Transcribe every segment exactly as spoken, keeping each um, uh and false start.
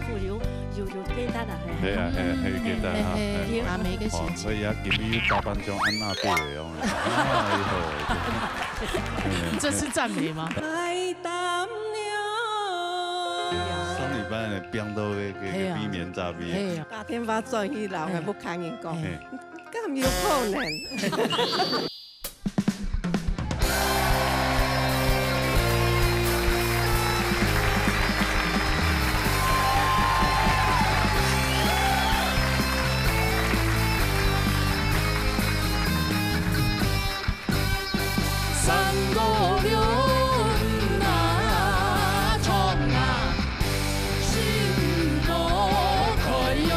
有有有有簡單啊，嘿。係啊，係啊，係簡單啊，嘿，嘿，嘿。嘿。啊，每个星期。哦，所以啊，今日又打扮像安娜貝尔一樣。哎呦。这是赞美吗？太淡了。上礼拜呢，变到个个个，嘿啊。避免诈骗。嘿啊。打电话转去老个，嘿。屋下人讲，嘿。敢有可能？ 三五六啊，冲啊，心都开哟，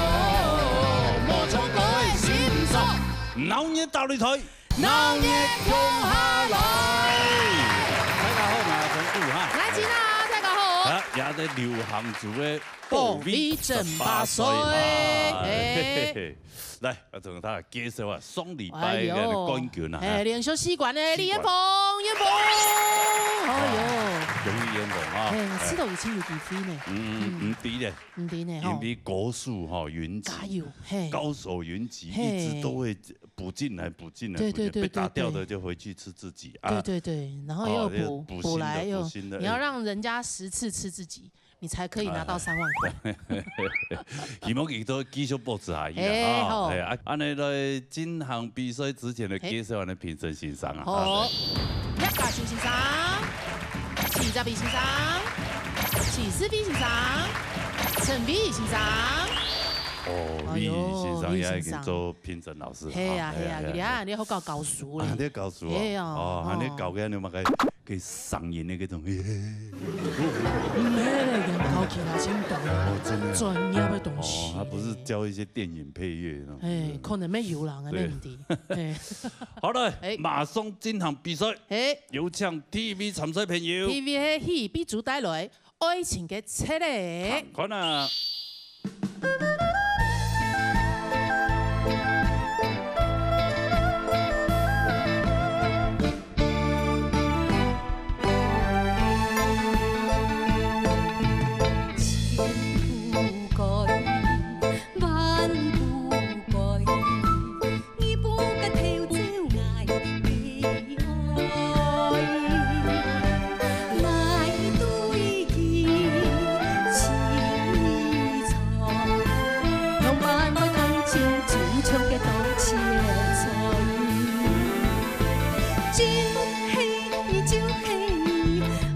莫错过个心酸。闹热大擂台，闹热共下来。大家好，我是陈顾哈。来，吉娜，大家好。啊，也在流行组的宝贝十八岁哈。宝贝十八岁，哎。嘿嘿嘿。 来，啊，同大家介绍啊，上礼拜个冠军啊，哎呦，哈。哎，连续四冠的李彥峰，彥峰。哎呦。哇，恭喜彥峰啊。哎，哎。知道以前有机会呢。嗯，嗯。毋知咧。毋知呢，吼。因为高手哈，云集，加油，嘿。高手云集，嘿。一直都会补进来，补进来，对，补进来，对，对，被打掉的就回去吃自己啊。对，对，对，然后又补，哦，又补新的，补来又，补新的，你要让人家十次吃自己。 你才可以拿到三万块。哎。希望佢都继续保持下去啦，哎，吼。好。哎，啊，安尼来进行比赛之前的介绍，安尼评审先生啊。好。叶嘉修先生，徐哲斌先生，徐世斌先生，陈伟先生。哦，哎呦，伟先生也已经做评审老师。伟先生。嘿啊，啊，嘿啊，嘿啊，嘿啊。你啊，你好教，教书咧。啊，你教书啊？嘿啊，哦，啊，你哦。教个你嘛该 个声音的那种。毋係咧，人高其他先懂。哦，真的啊。专业的东西。哦，他不是教一些电影配乐那种。哎，可能没有啦，对。那问题。哎。好了，哎。马上进行比赛。哎。有请第一位参赛朋友。第一位係喜比主带来《爱情的错咧》。看啊。 千不改，万不改，你不该偷走我的爱。来对伊情意重，用万分感情，就像个当切菜。就 嘿，就嘿，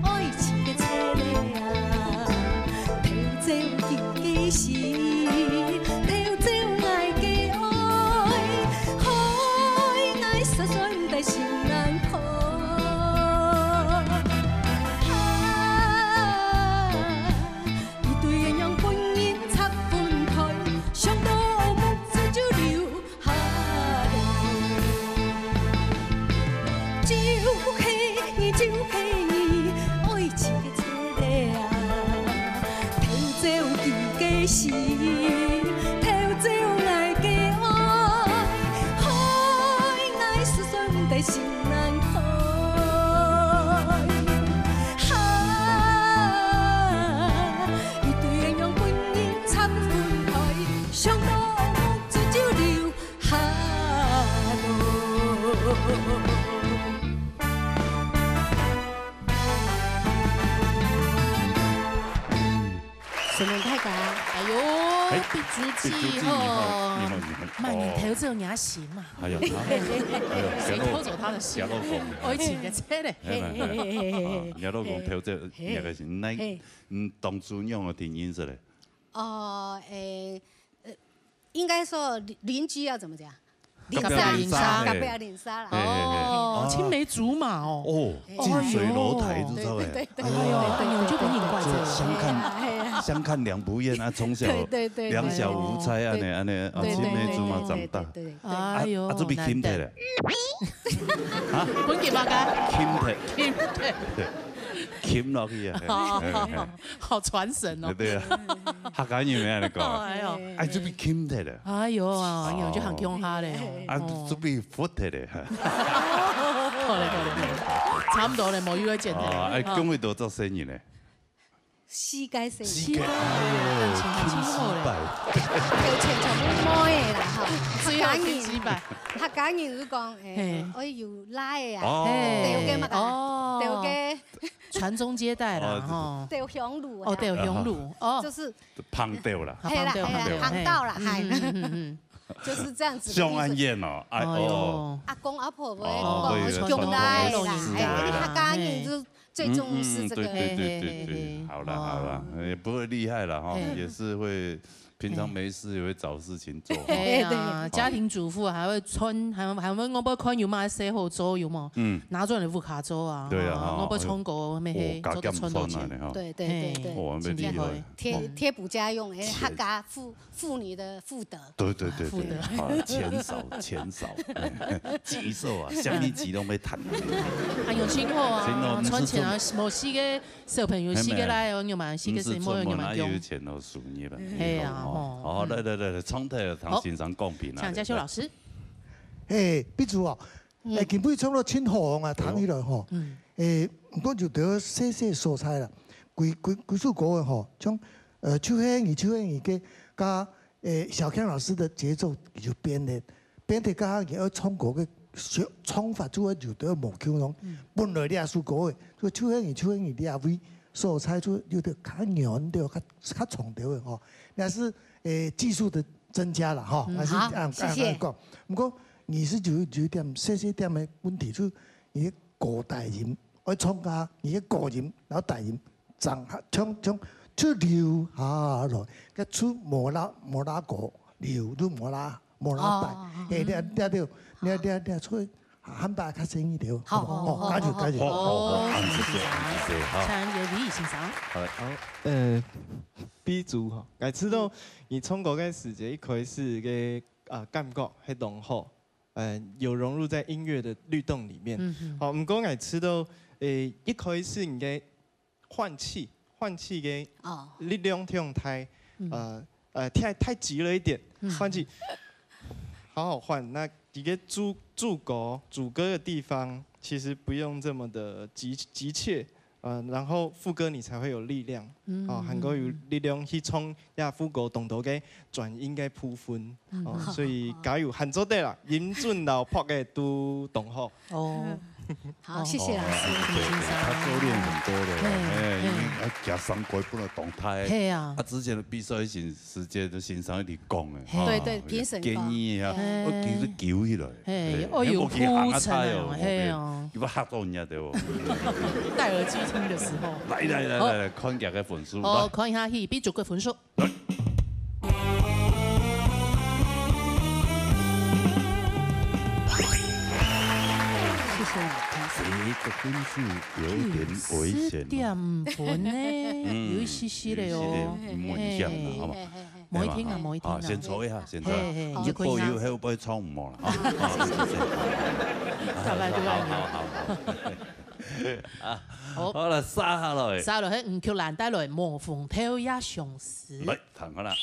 爱情个错咧啊，偷走佢个心，偷走𠊎个爱，害𠊎酸酸个心难过。啊，一对鸳鸯分人拆分开，想到目珠就流 下落。就嘿，就嘿，爱情个错咧啊，偷走佢个心，偷走𠊎个爱，害𠊎酸酸个心难开。哈，一对鸳鸯分人拆分开，想到目珠就流 下落。承蒙大家。哎呦，哎，比主记吼，比主记你好，你好，你好。慢点，哦。偷走人家心嘛。哎呦，啊，哎呦，谁偷走他的心？不要讲。爱情个错咧。哎，哎，哎，哎，哎，哎，啊，你老公偷走人家个心，那，嘿。嗯，当初用个定音是嘞？哦，哎，呃， 应该说邻，邻居要怎么讲？隔壁邻舍。隔壁邻舍啦。嘿，嘿，嘿。哦，哦。青梅竹马哦。哦，哎。近水楼台，哎呦。知道哎。对，对，对，对，哎呦，对，对，哎呦，就不能怪罪。哎呀，哎呀。相看，相看两不厌啊，从小，对，对，对，两小无猜啊，对。那，那，啊，对，对，青梅竹马长大。对，对，对，对，对。哎呦，啊，啊，这边难得。金的嘞。啊？本给八嘎。金的。金的。对，金落去啊，嘿，哦，嘿，嘿。 好传神哦。对啊，客家人也安尼讲。哎呦。哎，这边金的了。哎呦，哎呦，就很凶哈嘞。啊，哦。这边佛的了。好嘞，好嘞，好嘞。差不多嘞，无又要剪的。哦，哎，哦。恭喜多做生意呢。四个細人。四个，哎喲，感情還真好咧。條件全部無个啦，吼。最後客家人，客家人就講，欸，嘿。愛有倈仔啊，哦。嘿，條件嘛，哦。條件。傳宗接代啦，哦。吼。條香爐啊。哦，條香爐，哦。就是，捧斗啦。嘿啦，捧斗，嘿啦，捧斗，捧斗啦，嘿。嘿。嗯，嗯，嗯，嗯。就是這樣子的意思。上暗夜哦，哎，哎喲。哦。阿公阿婆會哦，講，會有傳統的，會有老人家啦，哎，客家人就最重視這個。嗯，嗯，對，對，對，對，對，嘿，嘿，嘿，好啦，哦。好啦，也不會厲害啦，哈，嘿。也是會，平常沒事也會找事情做，哈。哎呀，對。家庭主婦還會穿，還，還會，我不知道有沒有洗好做，有沒有？嗯。拿出來屋下做啊，對啊，哈，哈，我不知道穿過，沒嘿，哦，做得穿多久。加減穿啊，哈。對，對，對，嘿，對。哇，真厲害。真厲害。貼，哦。貼補家用，哎，貼。客家婦 婦女的婦德。對，對，對，對，婦德。啊，錢少，錢少，錢少，啊，啥物錢攏愛趁。啊，有錢好啊，錢哦，穿起來，毋是穿，無四个小朋友，四个來哦，有嘛，四个細妹，有嘛，毋是出門啊，有錢哦，事業啊。嘿啊，哦，吼，哦，嗯。來，來，來，來，窗台，唐先生公平啊。好，請嘉修老師。嘿，畢祖哦，嗯。欸，今晡日唱到真好啊，聽起來吼。嗯。欸，毋過有兜細細所在啦，幾，幾，幾首歌个吼，像，呃，秋黑你，秋黑你个，甲 欸，小強老師的節奏就變了，變得剛剛佢愛唱歌个唱，唱法就會有點無共樣。嗯。本來這首歌个，就唱起，唱起這位所在就有點較軟調，較，較長調个吼。那是，欸，技術的增加了哈，嗯，那是恁，好，謝謝。恁，恁講。毋過，你是有，有一點細細點的問題，就你的高低音，愛唱甲你的高音，然後低音 正合，像，像，就留下來，該就無啦，無啦高，留就無啦，無啦大。哦，哦，哦。嘿，你，你，你，你，你，你出去喊大較細聲一點，好，好不好？好，好，好，加油，好，加油。好，好，好，哦，恁仔細，恁仔細，哈。請葉偉先生。好，好，呃，B組吼，𠊎知道你唱歌个時節，一開始个，啊，感覺係當好，呃，有融入在音樂的律動裡面。嗯哼。好，毋過𠊎知道，呃，一開始你个 換氣，換氣个哦。力量忒大，嗯。呃，呃，太，太急了一點，嗯。換氣，好好換。那一個主，主歌，主歌的地方，其實不用這麼的急，急切，呃，然後副歌你才會有力量，嗯。哦，還過有力量去唱這副歌當多个轉音个部分，嗯。哦，所以加油，還做得啦，音準摎拍个都當好。 哦。好，謝謝老師。哦，對，對，他收斂很多的，嘿，哎，因為，嘿。哎，行山歌本來動態的，嘿啊。啊，之前的比賽時，時間都先生一直講的，嘿。哈，對，對，評審講。建議啊，嘿。我其實救起來，嘿，對，哦，有鋪陳啊，嘿啊。你不嚇到人家對不？戴耳機聽的時候。來，來，來，好。來，來，看一下个分數，哦，來。看一下去，比足个分數。 謝謝老師。這個分數有點危險哦。九十點五分呢，嗯，有一些些的哦。有一些些危險了，嘿。好嗎？嘿，嘿，嘿。無要緊啊，對吧？無要緊啊。好，先坐一下，先坐一下。嘿，嘿，你就可以拿。你報以後會不會衝我了？啊，好，謝謝。大概就這樣。好，好，好，好。啊，好。好了，續下來。續落去，吳菊蘭帶來《無風頭也相思》。來。 聽好啦。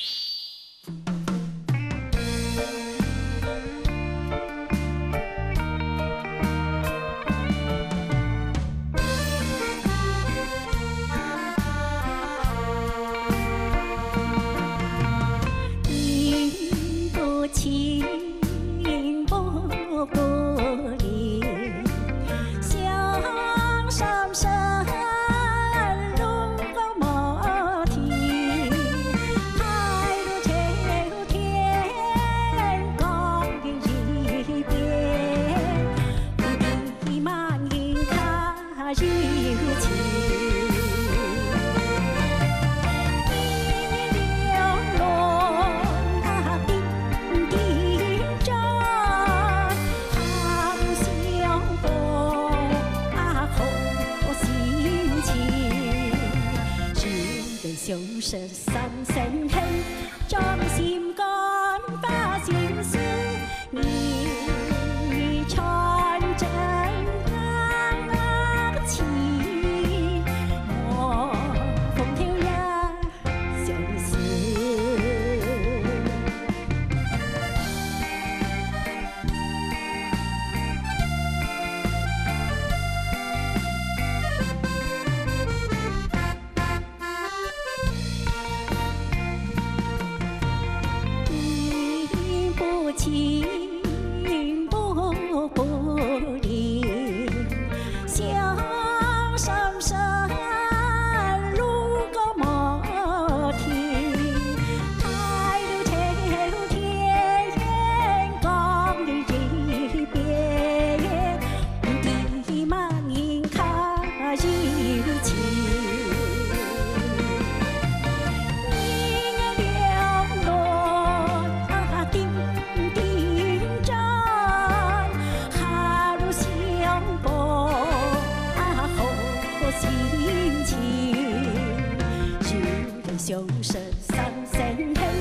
用十三线天，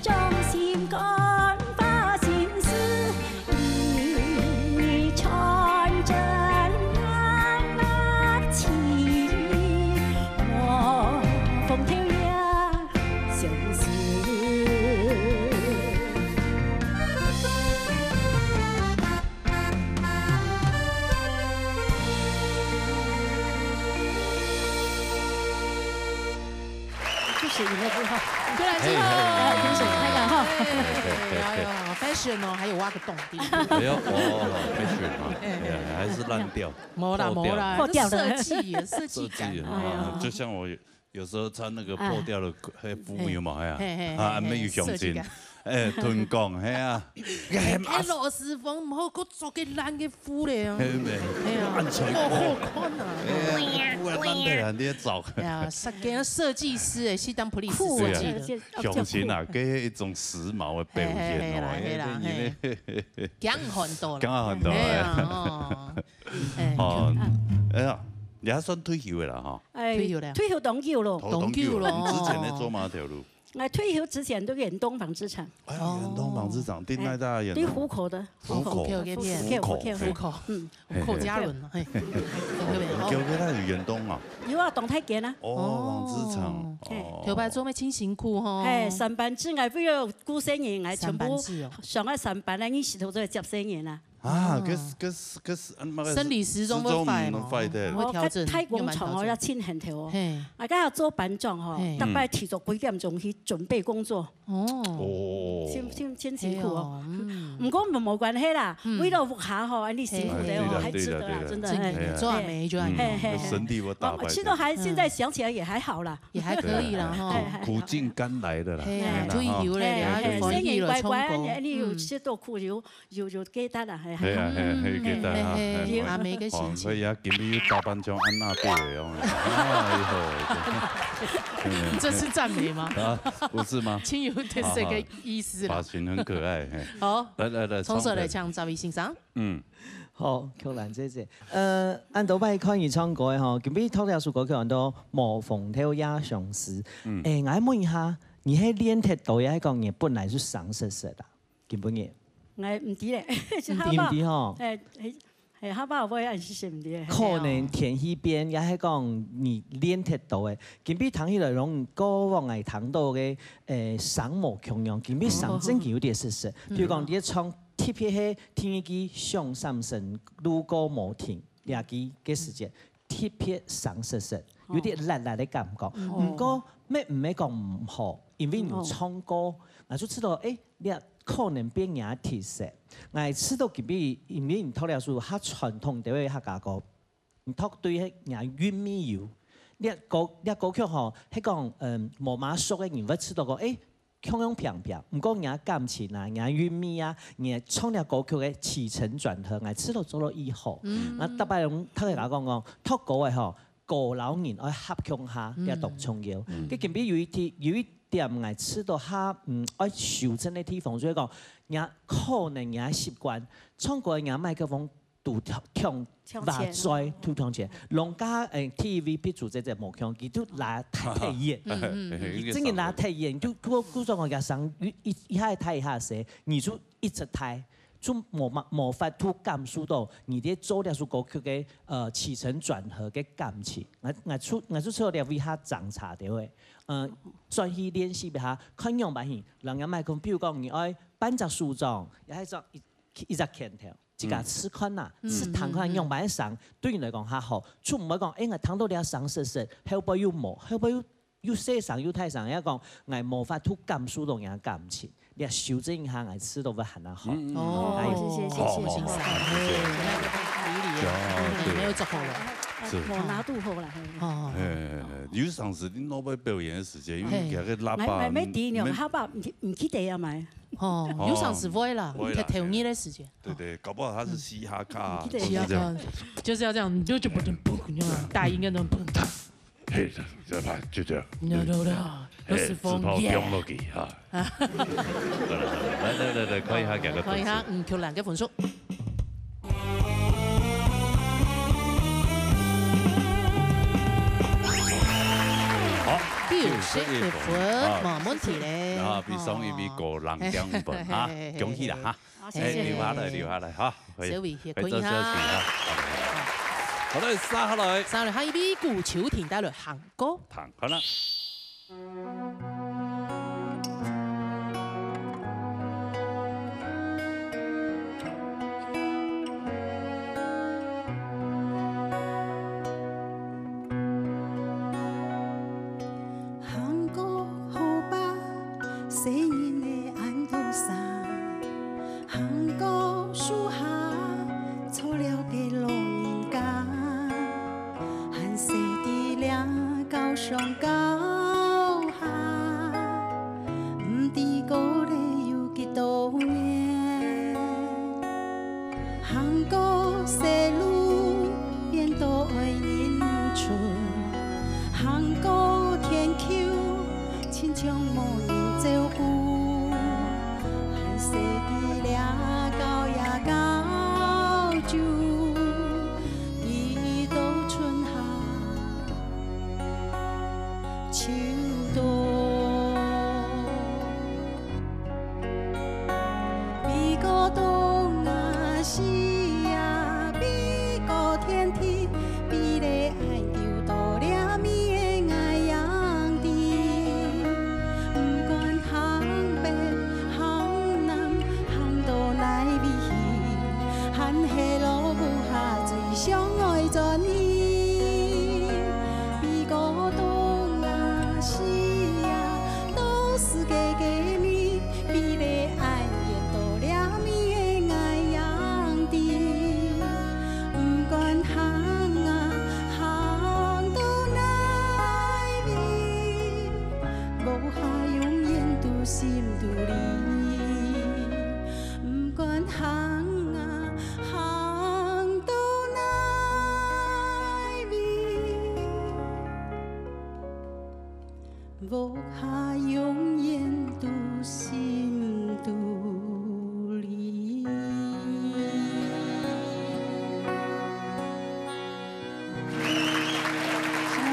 掌心肝花心思，一语传真万万情，我风调雅相思。就是你那句话。过来之后，哎，哎，就是那个哈。哎，哎呦，fashion哦，还有挖个洞地。哎呦，哦，fashion啊，哎哎，还是烂掉，没啦，破掉没啦，破掉的这设计耶，设计感设计啊。啊，就像我有有时候穿那个破掉的黑服有嘛，哎呀嘿嘿，啊，没有胸设计襟感，哎，吞光，哎呀，哎，老师傅，唔好给我做个烂个服咧啊。嘿没，哎呀，按吹好好看啊。哎呀，不然烂的啊，你也找，哎呀，设计设计师哎，是当 police 酷啊设计的，雄心啊，给一种时髦的表现哦，嘿嘿嘿啦嘿啦哎，你刚很多了，刚好很多哎，哎呀哦，哎，哦，哎呀，你还算退休的了哈，哎退休了退休当久了。头当久了你之前在做哪条路？哎，退休之前都演东纺织厂。哎呀，远东纺织厂，丁奈大演对虎口的。虎口虎口这片虎口虎口虎口，虎口嘉伦，嘿，虎口这片有给他有远东啊，有啊，东太监啊。哦，纺织厂，哦，头擺做咩真辛苦吼，哎，上班之外，为了顾生意，哎，全部上班制哦，上个上班了，你洗头做接生意啦。啊，可是可是可是，嗯，那个生理时钟都坏哦，坏的会调整，哦，太工厂哦，慢慢调整要请很头哦。嘿，啊，刚好做班长哦嘿，大概提早几点钟去准备工作，哦，哦，真真真辛苦哦。哎呦嗯不过没没关系啦，嗯为了屋下吼，你辛苦的哦，哎对了还值得啦，对了对了真的。真的哎做阿妹就很嗯嘿嘿身体我打败哦，其实还现在想起来也还好啦。也还可以啦吼。哎苦苦尽甘来的啦，嘿啊，哎退休了，哎然后哎，放屁了，生意乖乖，冲狗你你有吃多苦，有有有给他了，哎，哎呀，哎，可以给他哈，嘿嘿，哎阿妹个心情。哦，所以啊，今天又打扮像安娜贝尔一样，哎呦，这是赞美吗？啊，不是吗？亲友的这个意思啦。发型很可爱，嘿，好，来来来，从手来唱唱赵一欣赏。嗯，好，曲兰姐姐，呃，恁多擺看你唱歌个吼，今晡日頭條首歌曲安到無風頭也相思。嗯欸，𠊎問一下，你係練忒多，也係講你本來就生色色啊？今晡日哎，毋知咧，毋知毋知吼？哎哎哎，下把我也是毋知咧。可能天氣變，也係講你練忒多个。今晡日聽起來，攏過往𠊎聽到个，欸，聲無共樣，今晡日聲真經有點色色。比如講，你唱特別係第二句《想三生》，路過無停，這句个時節，特別聲色色，有點辣辣个感覺。毋過，乜毋係講毋好，因為你唱歌，𠊎就知道，欸，這可能變你个特色。𠊎知道今晡日，因為你頭條首較傳統个客家歌， 毋讀對該若韻味有。這歌這歌曲吼，係講，嗯，無麼熟个人會知道講，欸，共樣平平，毋過若感情啊，若韻味啊，若唱這歌曲个起承轉合，𠊎知道做到異好。那逐擺攏大家講講，讀歌个吼，歌摎人愛合共下，這當重要。該今晡日有一點有一點𠊎知道較，嗯，愛修正个地方，就係講，若可能若習慣，唱歌个若麥克風 都忒忒忒話嘴，都忒前。人家欸，T V B主持者無共樣，佢就拉忒忒遠，嗯嗯嗯佢真个拉忒遠，就故故所講佢聲一一一下大一下細，你就一直大，就無嘛無法度感受到你在做這首歌曲个呃起承轉合个感情。𠊎𠊎出𠊎出出了為下爭差个，呃，轉去練習一下，看樣般去，人家麥克風，比如講你愛半隻手掌，也係做一一隻拳頭。 自家試看啦，試聽看樣般个聲，對你來講較好，就毋會講，欸，𠊎聽到這聲色色，後背又無，後背又又細聲又大聲，也講𠊎無法度感受到人个感情，你修正一下，𠊎試到會還較好。哦，謝謝謝謝好欣賞，謝謝哎，理解，哦哎，沒有做好了。是我拿度好了。嘿哦，哎，有當時你若愛表演个時節，因為嘿佢个喇叭，買買買點了，沒下把毋記得要買。哦，有上次會啦，會啦特特意个時間。對對，搞不好他是嘻哈咖，對就是這樣。就是要這樣，就就不能不那樣，大音樂那種不能。嘿，這把就這樣。No no no，哎，都是風紙炮放耶。落去哈。來來來來，看一下佢个分數。看一下，嗯，曲蘭个分數。好，九十一分，啊，無問題咧。啊，比上一位高兩點五分哈，嘿，嘿，嘿，恭喜啦哈！好，謝謝。哎，留下來，留下來哈，會，小偉歇睏一下。會做消息哈。好的，好的。好嘞，續下來。續下來，下一位顧秋婷帶來行歌。聽看啦。 行過河壩，細人仔恁多聲。行過樹下，坐了个老人家。還細在這高上高下，毋知過了有幾多年。 行過細路，變到愛認出；行過田坵，親像無人照顧。還細在這高呀高就，幾多春夏秋冬。 比過冬啊，西啊，比過天地，比咧恁久到了尾个𠊎樣知。毋管行北、行南、行到哪位去，還係落雨下最想愛轉去。比過冬啊，西啊，到世界个面， 比咧恁遠到了尾个𠊎樣知。毋管行啊，行到哪位，屋下永遠在心肚裡。毋管行啊，行到哪位， 屋下永遠在心肚裡。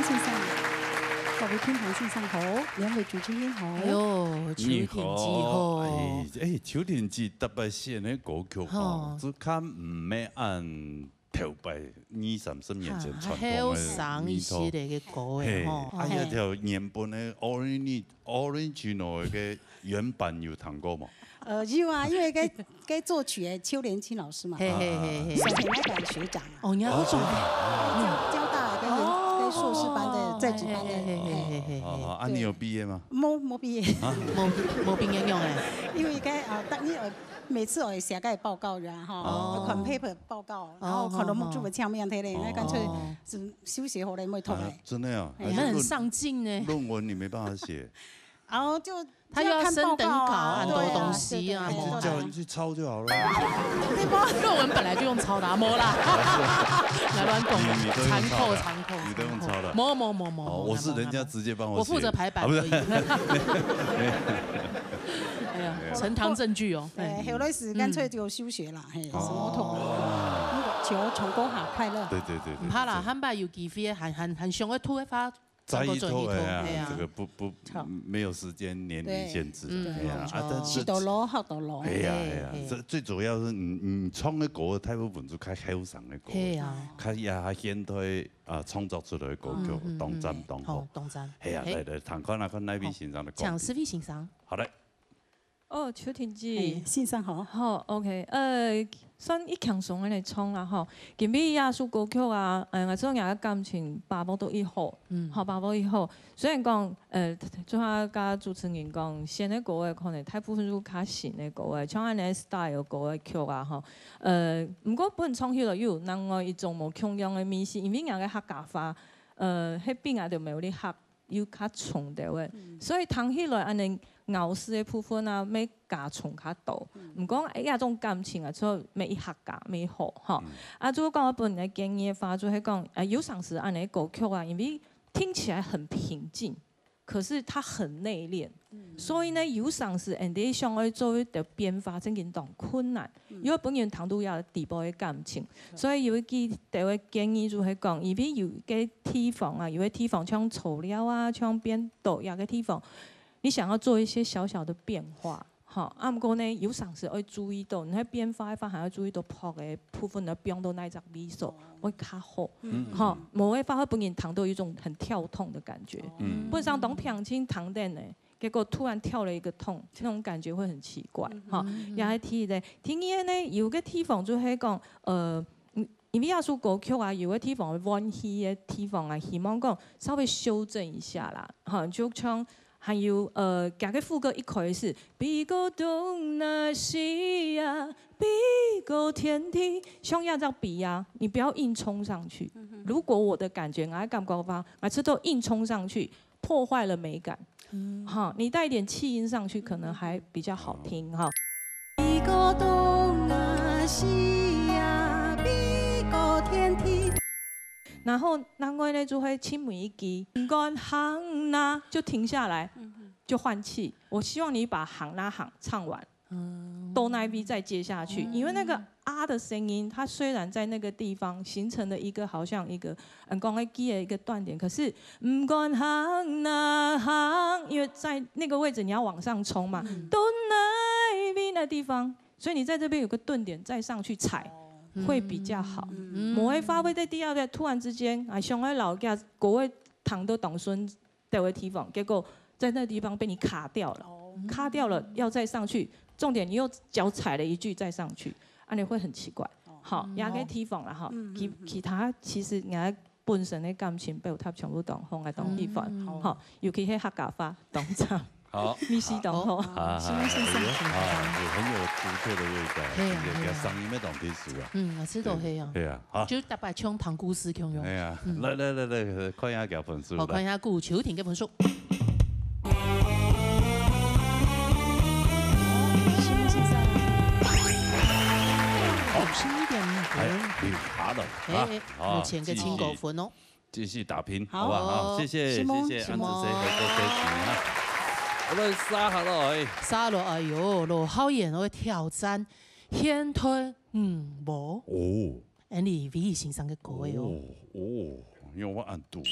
先生，各位聽眾先生好，兩位主持人好。哎喲，秋婷姐好。你好，哎，哎，秋婷姐特別選个歌曲吼，吼。就較毋係恁 頭擺二三十年前傳統个味道。後生一息个歌个吼。嘿，啊，嘿。該條原本个Origi-，Original个原版有聽過無？呃，有啊，因為該，該作曲个邱連青老師嘛，嘿，嘿，嘿，嘿。沈培那版學長啊。哦，你還會做？哦，交，交大个，哦。个碩士班个，在職班个，嘿，嘿，嘿，嘿，嘿。哦，啊，你有畢業嗎？無，無畢業。啊？無，無畢業用欸。因為該，啊，但你有 每次𠊎寫个報告呀，吼，哦。看paper報告，然後看到目珠个畫面，對不對？哦。那乾脆是休息好了，莫讀了。啊，真的啊？哎。你們很上進呢。論文你沒辦法寫。然後就，他又要升等考，就要看報告啊，很多東西啊，對啊，對，對，對，對。就叫你去抄就好了。對吧？論文本來就用抄的啊，沒啦。來亂講，你，你都用抄的啊？殘酷，殘酷，你都用抄的啊？沒，沒，沒，沒，哦，沒，我是人家直接幫我寫。沒，沒，沒。我負責排版而已。啊，不是。沒有。哎呀，呈堂證據哦。 哎，後來是乾脆就休學了，嘿，哦。什麼都不做了。求唱歌哈，快樂。對，對，對，對，毋怕啦，對。下擺有機會，還，還，還想愛讀个話，再去讀个啊，再過轉去讀，嘿啊。這個不，不，好。沒有時間年齡限制的，對。哎呀，嗯，啊，但是，學到老，學到老。哎呀，哎呀，嘿，嘿。這最主要是你，你唱个歌，大部分就較後生个歌，嘿啊。較也較現代啊，創作出來个歌曲，嗯，嗯，當讚，嗯，當好。好，當讚。嘿啊，嘿。來，來，聽看啊，看哪位先生个歌。好，請思維先生。好嘞。 哦，秋婷姐。哎，先生好。好，OK，呃，算一輕鬆个來唱啦吼。今晡日這首歌曲啊，呃，𠊎做人个感情把握到已好，嗯。好，把握已好。雖然講，呃，就像剛主持人講，選个歌仔可能大部分就較新个歌仔，像恁呢style个歌仔曲啊吼。呃，毋過本唱起來又有另外一種無共樣个味緒，因為人个客家話，呃，係比𠊎兜苗栗客 又較重兜仔。嗯。所以聽起來恁呢咬字个部分啊，愛加重較多。嗯。毋過，哎，這種感情啊，就愛一客家，愛好，吼。嗯。啊，如果講𠊎本人个建議个話，就係講，啊，有成時恁呢歌曲啊，因為聽起來很平靜，可是他很內斂。所以呢，有常時𠊎兜想愛做一點變化，真經當困難，因為本人談到這地步个感情，所以有一个个建議就係講，因為有个地方啊，有个地方像草料啊，像變多樣个地方，你想要做一些小小的變化，哈，啊，毋過呢，有常時愛注意到，你愛變化个話，還要注意到薄个部分呢，放到哪隻位所，會較好。 吼，無个話會分人聽到有一種很跳痛的感覺。本上當平靜聽等呢，結果突然跳了一個痛，那種感覺會很奇怪。吼，也係第一个。第二个呢，有个地方就係講，呃，嗯，因為這首歌曲啊，有个地方會換氣个地方啊，希望講稍微修正一下啦。吼，就像還有，呃，佢个副歌一開始，比過東南西亞，比過天地，像這隻比啊，你不要硬衝上去。如果我的感覺，𠊎感覺个話，𠊎試著硬衝上去，破壞了美感。哈，你帶一點氣音上去，可能還比較好聽哈。比過東南西亞，比過天地。然後另外呢，就會親每一句，毋管行哪，就停下來，就換氣。我希望你把行哪行唱完。 到那一邊再接下去，因為那個啊的聲音，它雖然在那個地方形成了一個好像一個，嗯，講个G的一個斷點，可是毋管行哪行，因為在那個位置你要往上衝嘛，到那一邊的地方，所以你在這邊有個頓點再上去踩，會比較好。無个話會在第二个突然之間，啊，像𠊎老家，各位聽到當順 的地方，結果在那地方被你卡掉了，卡掉了，要再上去，重點你又腳踩了一句再上去，恁呢會很奇怪。好，也个地方啦哈，其其他其實人家本身的感情表達全部當好，當喜歡，好，尤其係客家話當讚，好，你是當好。啊，新先生，哎呦，啊，有很有獨特的味道，對啊，對啊。聲音也當特殊啊。嗯，我知道，對啊。對啊，好。就大概像聽故事共樣。哎呀，來來來來，看一下佢个分數，好，來。看一下顧秋婷个分數。 五十一點五分。哎，你爬了啊，哎，哎，好，目前个最高分哦。繼續，繼續打拼，好。好不好？好，謝謝，謝謝安子生合作這集啊。好了，沙下了，哎。沙了，哎喲，羅浩賢个挑戰，現代五無。哦。 Andy 韋禮先生个歌个哦。哦，哦，因為我恁堵哦。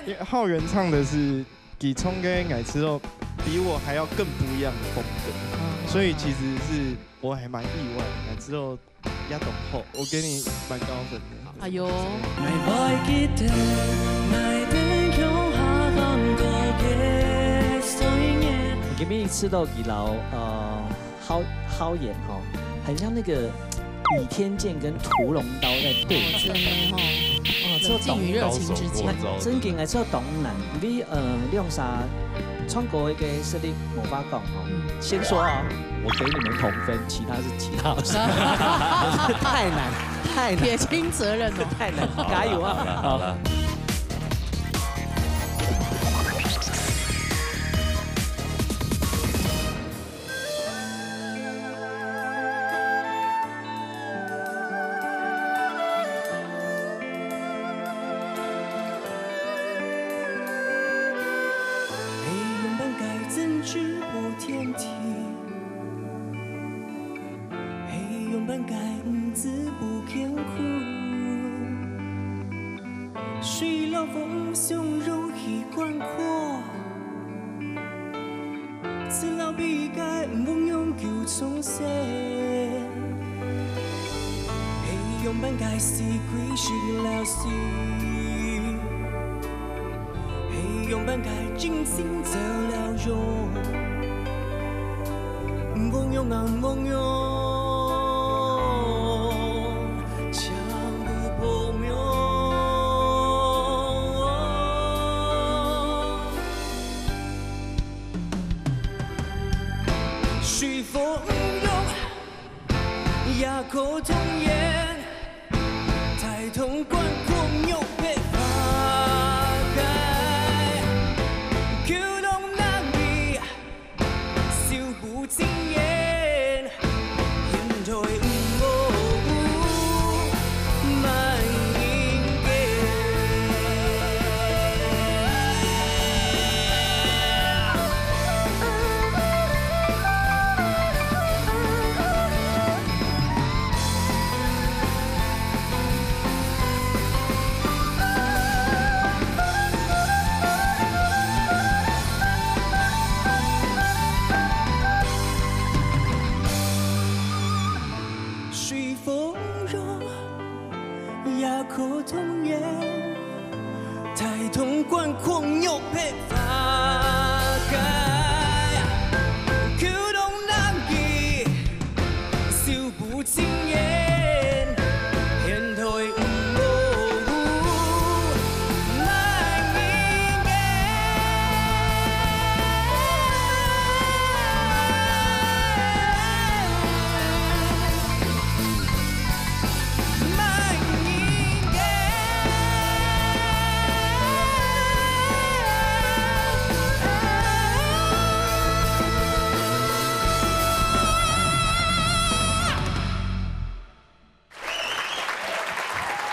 因為浩源唱的是，佢唱个𠊎知道比我還要更不一樣的風格，所以其實是我還蠻意外，𠊎知道也當好，我給你蠻高分的。哎喲。今日試到佢摎，呃， 浩，浩源吼，很像那個倚天劍跟屠龍刀在對決。真的吼。哦，這種盡於熱情之間。真經欸，這當難。因為，呃，兩儕唱歌个實力無法講吼。先說啊，我給你們同分，其他是其他老師。太難，太難。撇清責任哦。太難，加油啊！好了，好了。 係仰般个真知破天地，係仰般个毋知不艱苦。水摎風相容去寬闊， 自老比个毋會永久重生。係仰般个四季時了時，係仰般个真情走了容，毋會永啊毋會永，像不破滅。 水火毋容，也可同源。抬頭觀闊，玉白花開，九龍南北，修湖景園。 現代五無，滿園随风摇，夜空童年，抬头观看玉佩花开。秋冬南极，手不情愿，天台无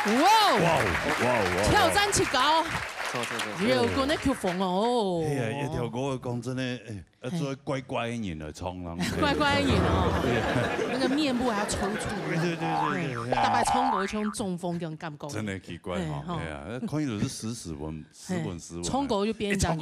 哇哦！哇哦哇哦哇哦！挑战极高，错错错，有个那曲风哦。哎呀，一条歌讲真的，哎，要做乖乖的人来唱啦。乖乖的人哦，那个面部还要抽搐。对对对对对，大概唱歌像中风这种感觉。真的奇怪哈，哎呀，看起来是斯斯文斯文斯文，唱歌就变成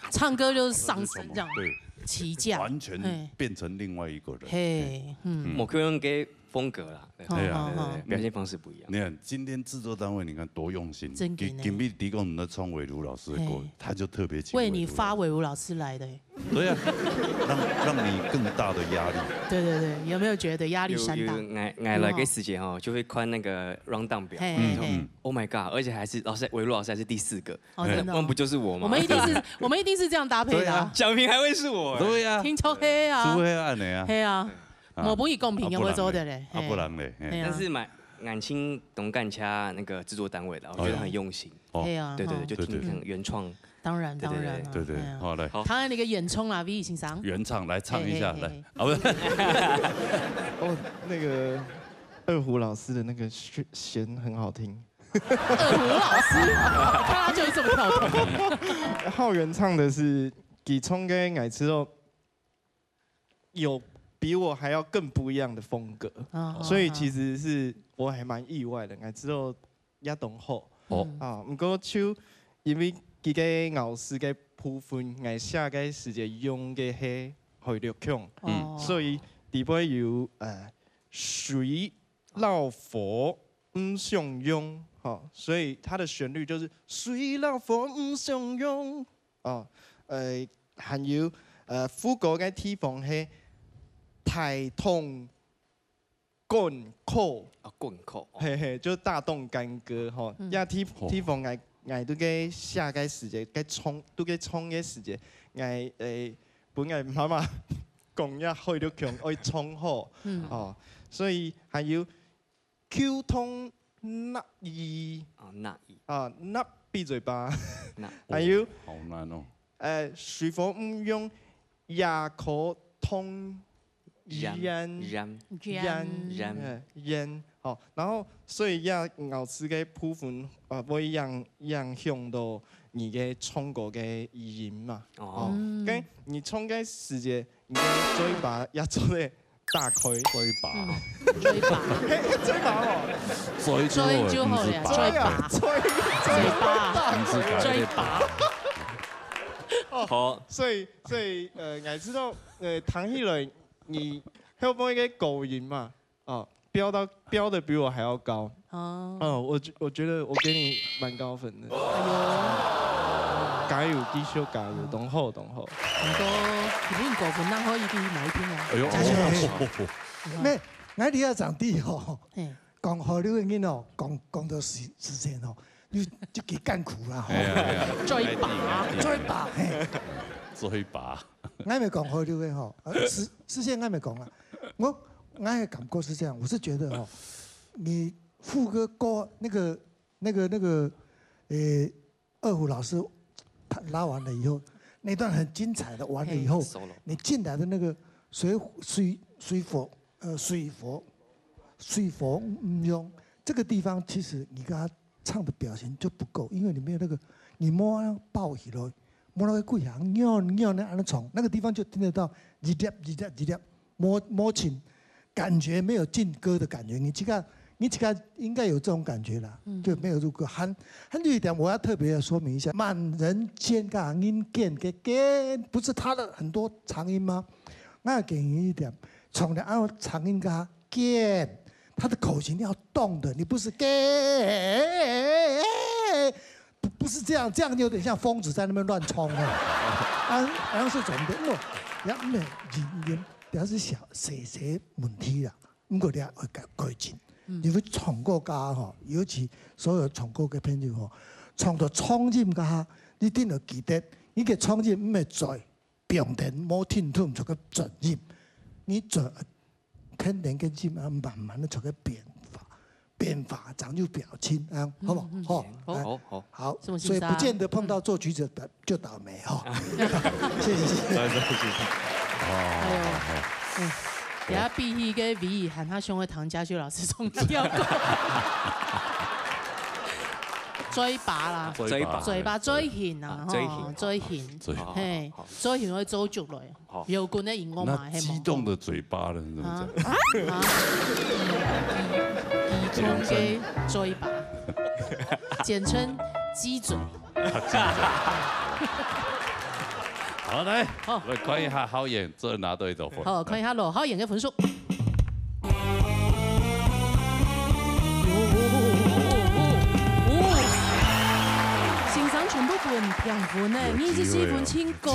唱歌就是上身这样，对，起价，完全变成另外一个人。嘿，嗯，某个人给风格啦，对对对，表现方式不一样。你看今天制作单位，你看多用心，真的呢。今天你讲你在唱伟如老师的歌，他就特别请为你发伟如老师来的。对啊，让让你更大的压力。对对对，有没有觉得压力山大？有，有，来来个时间哈，就会看那个 round down 表。嘿嘿嘿，Oh my god！而且还是老师，伟如老师还是第四个，哦，真的哦，那不就是我吗？我们一定是，我们一定是这样搭配的啊。对啊，小平还会是我哎。对啊，听超黑啊，是黑暗的啊。黑啊，我不以公平，啊，我做的嘞，啊，不然嘞，嘿。但是蛮感谢东干家那个制作单位的，我觉得很用心。哦，对啊，对对对，就听原创。当然当然，对对对，好来，唐安的一个原创啦，V先生，原唱来唱一下，来，啊不是，哦，那个二胡老师的那个弦弦很好听。二胡老师，看他就是这么跳脱。浩源唱的是其中个，𠊎知道有比我还要更不一样的风格，所以其实是我还蛮意外的，𠊎知道也懂后。哦，啊，不过就因为佢个咬字个部分，𠊎寫个時節用个係海陸腔，所以底背有呃水老火毋相容，哈，所以它的旋律就是水老火毋相容。 哦，呃，還有，呃，副歌个地方係大動干戈，啊，干戈，哦。嘿嘿，就大動干戈吼。嗯。這地地方𠊎𠊎都个寫个時節，个唱都个唱个時節，𠊎誒，本來媽媽講也好，都強愛唱好，嗯。哦，所以還有 溝通納意。哦，納意。啊，納比嘴巴。納。還有，好難哦。呃，水火毋容，也可通煙。煙。煙。煙。煙。呃，煙。好，然後所以也咬字个部分，呃，會影影響到你个唱歌个語音嘛。哦。哦，嗯。跟你唱个時節，你个嘴巴也做得 打開。嘴巴。嗯，嘴巴。嘿，嘴巴哦。嘴就好了，嘴就好了，嘴巴。嘴啊，嘴，嘴巴。毋是嘴巴。哦，好。所以，所以，呃，𠊎知道，呃，聽起來你後背个高音嘛，哦，飆到，飆得比我還要高。哦。哦，我覺，我覺得我給你蠻高分的。哎呦。加油，繼續加油，當好，當好。毋過，你分高分，那可以第一，哪一天啊？哎呦，加油。哦。咩？𠊎這下長大吼，嘿。講河流个人哦，講，講到時，時間哦，你就幾艱苦啦吼。哎呀，哎呀，嘴巴。哎，對，哎，對。嘴巴，嘿。嘴巴。𠊎毋係講河流个吼，呃，事，事先𠊎毋係講啦。我，𠊎个感覺是這樣，我是覺得哦，你副歌過那個，那個，那個，呃，二胡老師他拉完了以後，那段很精彩的完了以後，嘿，solo。你進來的那個水，水，水火，呃，水火，水火毋容，這個地方其實你跟他唱的表情就不夠，因為你沒有那個，你摸那抱起來，摸那個跪下，扭扭那樣唱，那個地方就聽得到一粒一粒一粒 摸，摸琴，感覺沒有進歌的感覺。你自家，你自家應該有這種感覺啦，嗯。就沒有入歌。還，還有一點我要特別的說明一下，萬人間跟人間个間，不是它的很多長音嗎？那給你一點，從來啊，長音跟間，他的口型要动的，你不是给，不不是这样，这样有点像疯子在那边乱冲啊，好像是怎么的，我，人人人，表示小，谁谁问题啦。 毋過你愛改改進。嗯。因為唱歌家吼，尤其所有唱歌个朋友吼，唱到長音个哈，你一定要記得，你个長音毋係嘴，平等無停頓就个轉音，你轉肯定个音啊，慢慢的就个變化，變化，長有表情啊，好不好？嗯，嗯，好，好，來，好，好。好，什麼先生？所以不見得碰到作曲者的就倒霉哈。謝謝，謝謝。來，來，謝謝。哦，哎呦，好，好。嗯。 等下比起个尾，喊他上个唐家修老师中调过。嘴巴啦，嘴巴，嘴巴，嘴型啊，啊，吼，嘴型。嘴型，嘴型。嘿，好，好。嘴型會做足來，好。有滾个音樂嘛，那激動的嘴巴呢，怎麼講？啊？啊？激动个嘴巴，简称鸡嘴。 好，來，好。來看一下好演，這拿到幾多分？好，看一下羅好演个分數。先生全部分平分呢，有機會哦。二十四分，真高。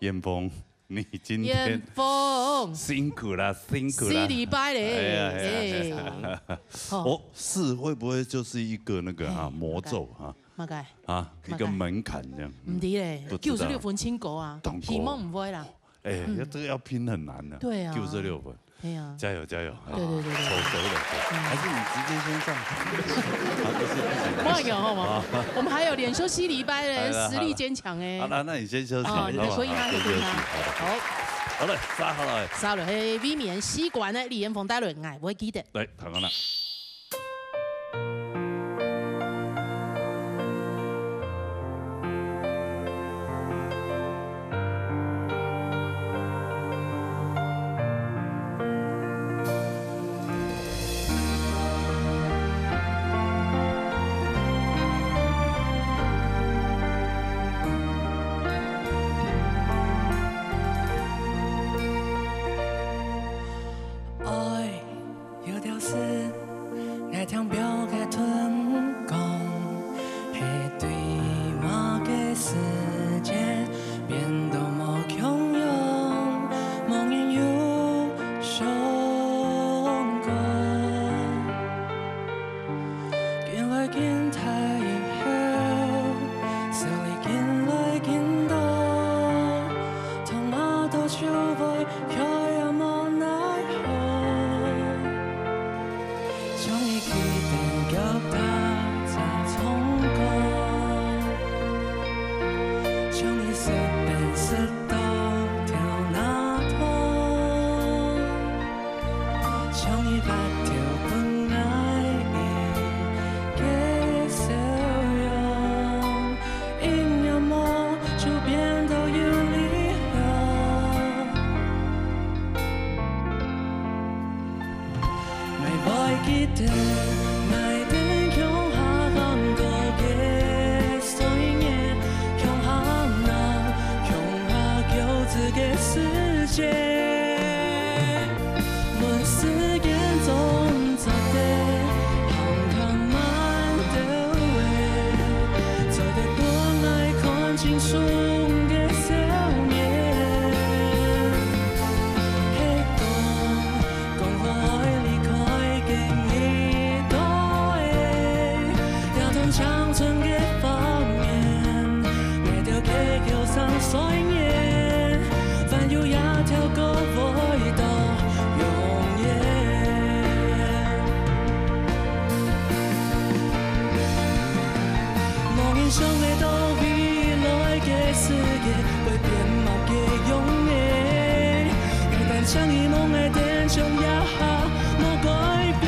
今天啊，彥峰，你今天彥峰。辛苦了，辛苦了。四禮拜咧，哎呀，哎呀，哎呀。哎。好。哦，四會不會就是一個那個啊，哎，魔咒啊？ 麼个？啊，一個門檻這樣。毋知咧，不知道。九十六分真高啊，當高。希望毋會啦。哎，嗯。這個要拼很難的。對啊。九十六分。哎呀。加油，加油。對，對，對，對。啊，手，手，手。嗯。還是你直接先上場。啊，不是，不行，不行。不好意思，好嗎？啊。我們還有連續四禮拜咧，來，來，實力堅強欸。好了，那你先休息，哦，你再說一下，好不好？先休息，好。好。好了，殺好了。殺了，嘿，避免習慣的李彥峰帶來，𠊎會記得。來，看看啦。 愛 有條事，𠊎聽表个同講，係對麼个時節變到無共樣，無人有想過。緊來緊大以後，愁慮緊來緊多，痛啊到就會 卻也無奈何。將你記得腳踏在窗口，將你身邊石頭跳那動，將你發條分𠊎一個笑容。 一眼望就變到有力量。𠊎會記得𠊎等共下行過个歲月，共下鬧，共下幼稚个世界。 問時間總做得行較慢兜仔，做得分𠊎看清楚个笑面。係講，講好愛離開个日頭仔，也同青春个畫面，𠊎兜个叫聲歲月，還有一條歌會 到永遠。無人想得到未來个世界會變麼个樣仔，𠊎單淨希望𠊎等像這下無改變。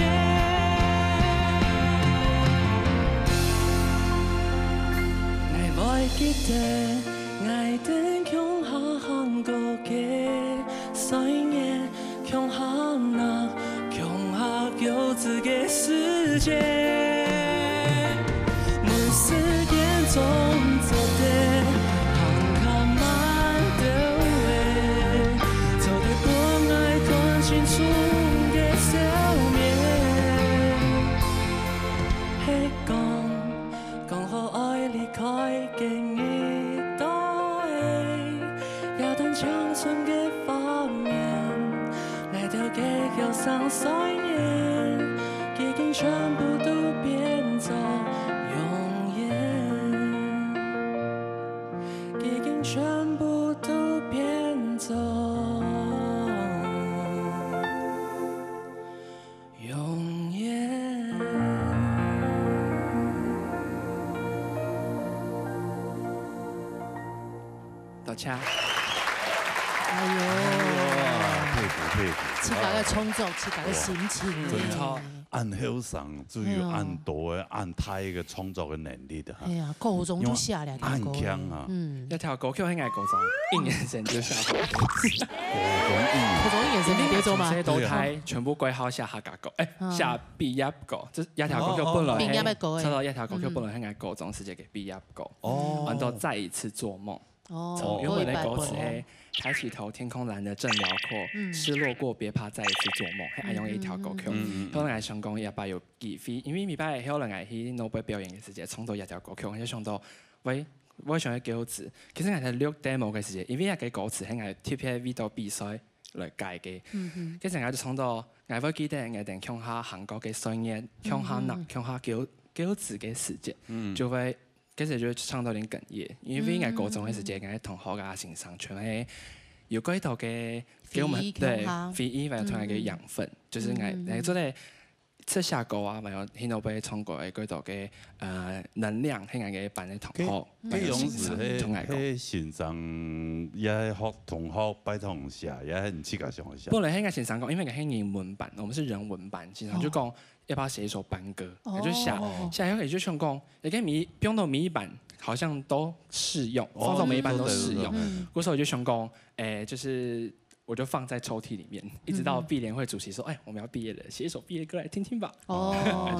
𠊎會記得𠊎等共下行過个 歲月，共下鬧，共下幼稚个世界。問時間總做得行較慢兜仔，做得分𠊎看清楚个笑面。已经全部都变作永远，已经全部都变作永远。多谢。哎呦，哇，佩服佩服！自家个创作，自家个心情，真的哎恁後生，就有恁多个、恁大个創作个能力的哈哎。呀，高中就寫了恁強啊！嗯，一條歌曲係𠊎高中一年生就寫好。高中一年，高中一年生你就做嘛從細，到大，全部歸好寫客家歌，哎，寫畢業歌，這一條歌曲本來畢業个歌哎差不多一條歌曲本來係𠊎高中時節个畢業歌，哦安到再一次做夢。哦從原本的歌詞係抬起頭，天空藍得真遼闊，失落過，別怕，再一次做夢，係恁樣一條歌曲。嗯嗯後來想講，一擺有機會，因為每擺後來𠊎去諾貝表演个時節，唱到一條歌曲，𠊎就想到，喂，我想要歌詞。其實𠊎在錄 demo 个時節，因為該个歌詞係𠊎特別為到比賽來改个。嗯哼，其實𠊎就唱到，𠊎會記得𠊎等共下行過个歲月，共下拿，共下歌歌詞个時節，嗯就會，其實就會唱到有點哽咽，因為𠊎高中个時節，𠊎同學啊、先生全係有幾多个回憶共下對回憶，還有同一个養分，就是𠊎，嗯𠊎做得。出寫歌啊，還有聽到被唱歌个幾多个呃能量，係𠊎个班个同學，該樣子，同𠊎講。係先生也係學同學拜託寫，也係你自家想寫。本來係𠊎先生講，因為𠊎係人文班，我們是人文班，先生就講要不要寫一首班歌，哦我就寫，寫以後也就想講，也可以每放到每一班，好像都適用，放到每一班都適用。哦對對對那時候我就想講，哎，就是我就放在抽屉裡面，一直到畢聯會主席說，哎，我們要畢業了，寫一首畢業歌來聽聽吧。哦，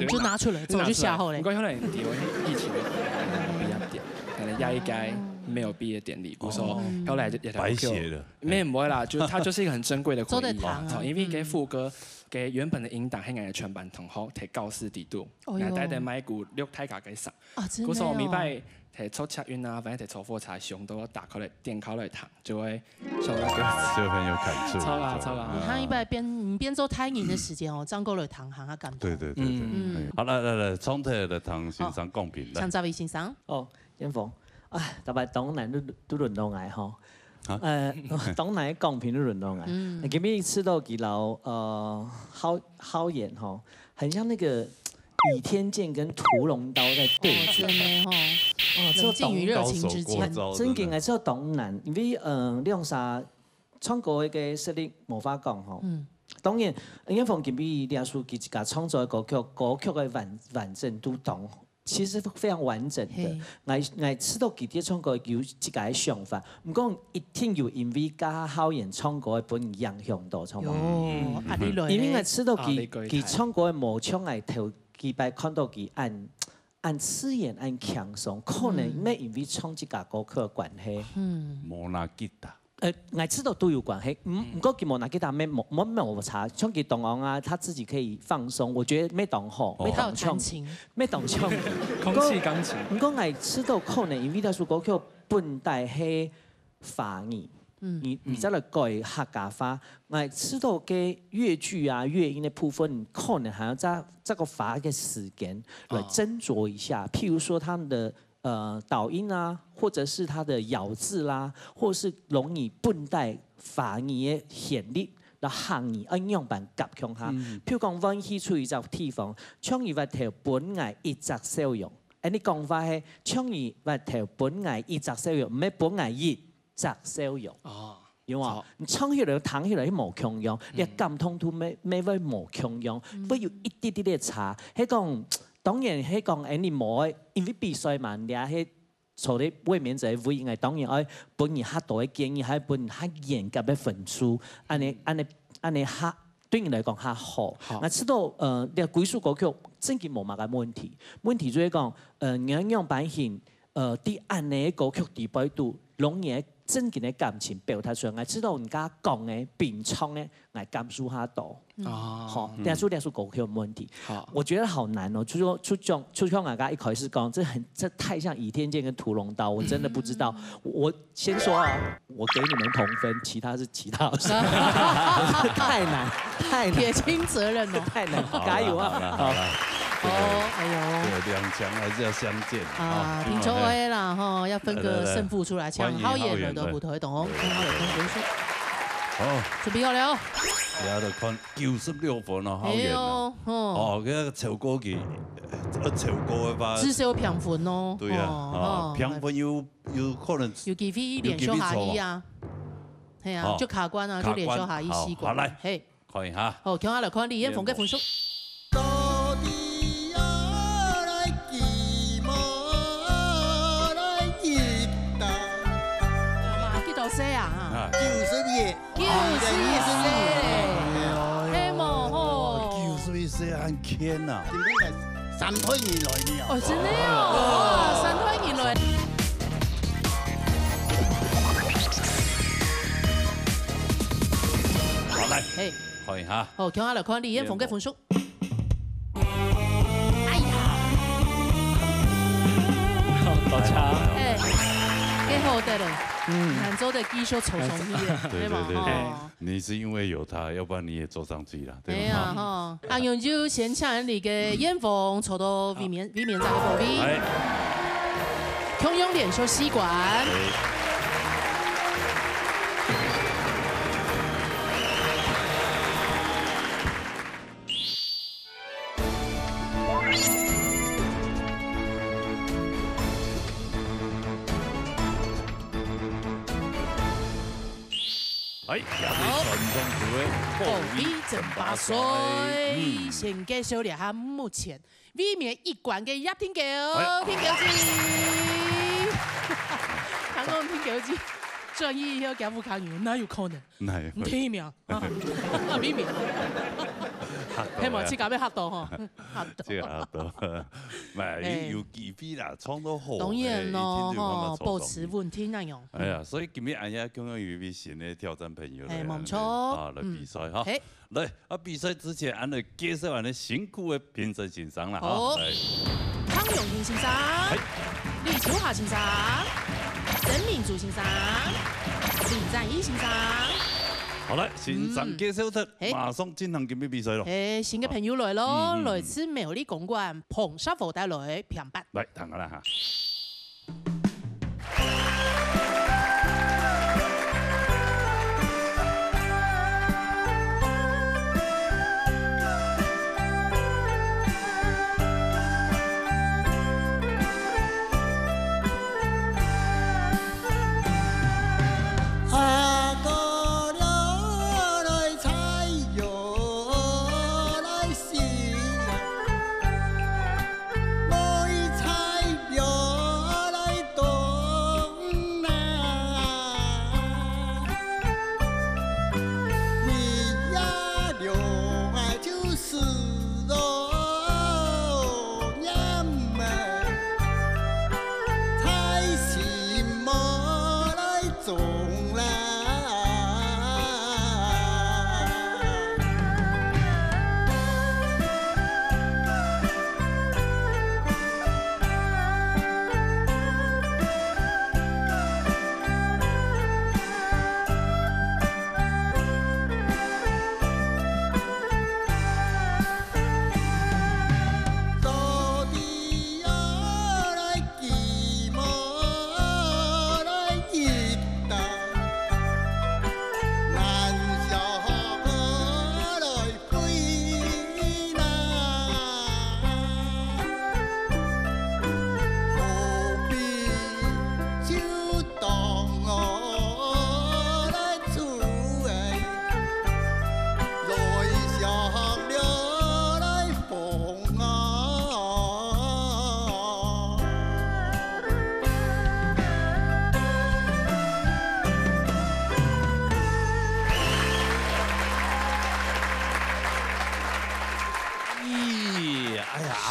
就拿出來，早就寫好了不。過後來因為疫情畢業典，可能壓一該沒有畢業典禮，我說後來就白寫了。沒有啦，就它就是一個很珍貴的回憶啊。做得談啊好，因為該副歌，該原本的音檔，還有全班同學在教室裡肚，哦喲那帶的麥克錄大家个聲，啊，真的故所每哦。擺在坐捷運啊，反正在坐火車，想到打開來，點開來聽，就會想到歌詞。就很有感觸。超啦超啦你看一擺邊你邊做台語个時間哦，正過來談，還較感動。對對對對，嗯哎好，來來來，總體來聽先生講評啦像。這位先生，哦，建峰，啊，大家當然都都輪到𠊎吼。啊呃，當然講評都輪到𠊎。嗯今日試到佢摎呃浩浩然吼，很像那個倚天劍跟屠龍刀在對決。哦，真的吼，哦，冷静於熱情之間高手過招真正个，這當難，因為呃兩儕唱歌个實力無法講吼。嗯當然，建峰今日這首佢自家創作个歌曲，歌曲个完完整度當，其實非常完整的。嘿𠊎𠊎知道佢在唱歌有自家个想法，毋過一定有因為加浩然唱歌个分人影響到，唱歌。喲，壓力來因為𠊎咧。知道佢啊你講佢唱歌个無像𠊎頭幾擺看到佢恁恁自然、恁輕鬆，可能乜因為唱自家歌曲个關係。嗯，無拿吉他，呃，𠊎知道都有關係，毋毋過佢無拿吉他乜無無無差，像佢同樣啊，他自己可以放鬆，我覺得乜當好，哦乜他有當像彈，琴，乜當像。空氣鋼琴。毋過𠊎知道可能因為這首歌曲本底係華語，嗯你你再來改客家話，𠊎知道个樂句啊、樂音的部分，可能還要再再過花一個時間來斟酌一下。譬如說他們的呃導音啊，或者是它的咬字啦，或是容易本底華語的旋律，然後客語愛仰般夾共下。譬如講，阮去出一隻地方，像你話頭本來一隻笑容，哎，你講話係像你話頭本來一隻笑容，毋係本來一隻笑容。哦，有無好？你唱起來、聽起來係無共樣，你感動度乜乜會無共樣，會有一滴滴个差。係講，當然係講，哎，你無愛，因為比賽嘛，你也係坐在衛冕者个位，應該當然愛分你較多个建議，還有分你較嚴格个分數，安尼安尼安尼較對你來講較好。好那知道呃，你歸屬歌曲正經無麼个問題，問題就係講，呃，你愛仰般形，呃，在安尼个歌曲底背肚，攏你个真正个感情表達出來，𠊎知道人家講个、平常个，𠊎感受下到。哦。好，嗯。但是這首歌曲有問題。好。我覺得好難哦，就說，就像，就像我剛剛一開始講，這很，這太像倚天劍跟屠龍刀，我真的不知道。嗯。我先說啊，我給你們同分，其他是其他老師。太難，太難。撇清責任哦。太難，好了，加油啊！好了，好了。好。哦，哎呦。對，兩強還是要相見啊。啊，聽眾會啦，吼，要分個勝負出來，來，來，來。請浩遠來到舞台當中，請浩遠同學說。好。準備好了哦。大家都看九十六分哦，浩遠哦。哎呦，吼。哦，這個超過去，呃，超過的話，至少有平分哦。對啊，哦，啊，哦。平分有，有可能有機會連續下去啊。有機會錯啊。係啊，哦，就卡關啊，卡關。就連續下去四關。好，好，來。嘿。 看一下。好，共下來看李彥峰个分數。到底愛來期末來一道。哇，幾多歲啊？哈。啊。九十一。九十一歲嘞。哎呦，係無吼？九十一歲還健啊。今天來三倍人來了。哦，真的哦，哇，三倍人來。好，來。嘿。 看一下。好，共下來看李彥峰个分數。哎呀，好差。哎，該好得了，嗯。難做得繼續坐上去了，對，對吧？對，對，對。吼。你是因為有他，要不然你也坐上去了，對吧？哎呀，吼，恁樣就先請你个彥峰坐到衛冕，衛冕長个寶位。哎。共樣連續四關。哎。 哎，也係傳統組个國語爭霸賽。國語爭霸賽，嗯。先介紹一下目前衛冕一關个葉定高，哎。定高姊。聽講定高姊轉去以後，佢屋下人哪有可能？哪有可能？第一名。 啊，秘密。嚇到啊。係嘛，自家被嚇到吼，嚇到。這个嚇到。嘛，哎。有，有機會啦，唱到好，當然咯，哎，一定就有辦法唱到。吼，保持穩定那樣。哎呀，所以今日俺也共樣有一位新的挑戰朋友來，哎，無錯。啊，來比賽哈。嗯。嘿。來，啊，比賽之前，俺來介紹俺的辛苦的評審先生啦，哈。好。來。湯永興先生。嘿。李秋霞先生。曾明珠先生。李占一先生。 好，來，先生介紹忒，嗯。嘿。馬上進行今日比賽咯。嘿，新个朋友來咯，嗯，嗯，嗯。來自苗栗公館，彭少福帶來，平板。來，聽下啦哈。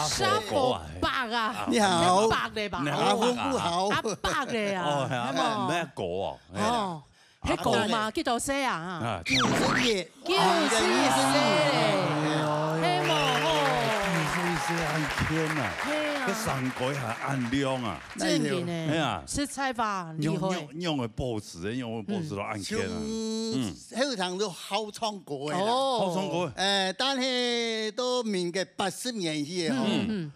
沙佛伯啊，你好。伯咧吧？你好，伯啊。阿伯咧啊，哦，係啊，係無？毋係哥哦，係啊。哦，係哥嘛，幾多歲啊？啊，九十一。九十一歲咧，係無吼？九十一歲恁輕啊，係啊。該三改還恁靚啊。正經呢，係啊。實在話，厲害。仰，仰，仰會保持，仰會保持到恁輕啊。嗯。 後生都好唱歌个啦。哦。好唱歌。誒，但係到民國八十年去吼，嗯，嗯。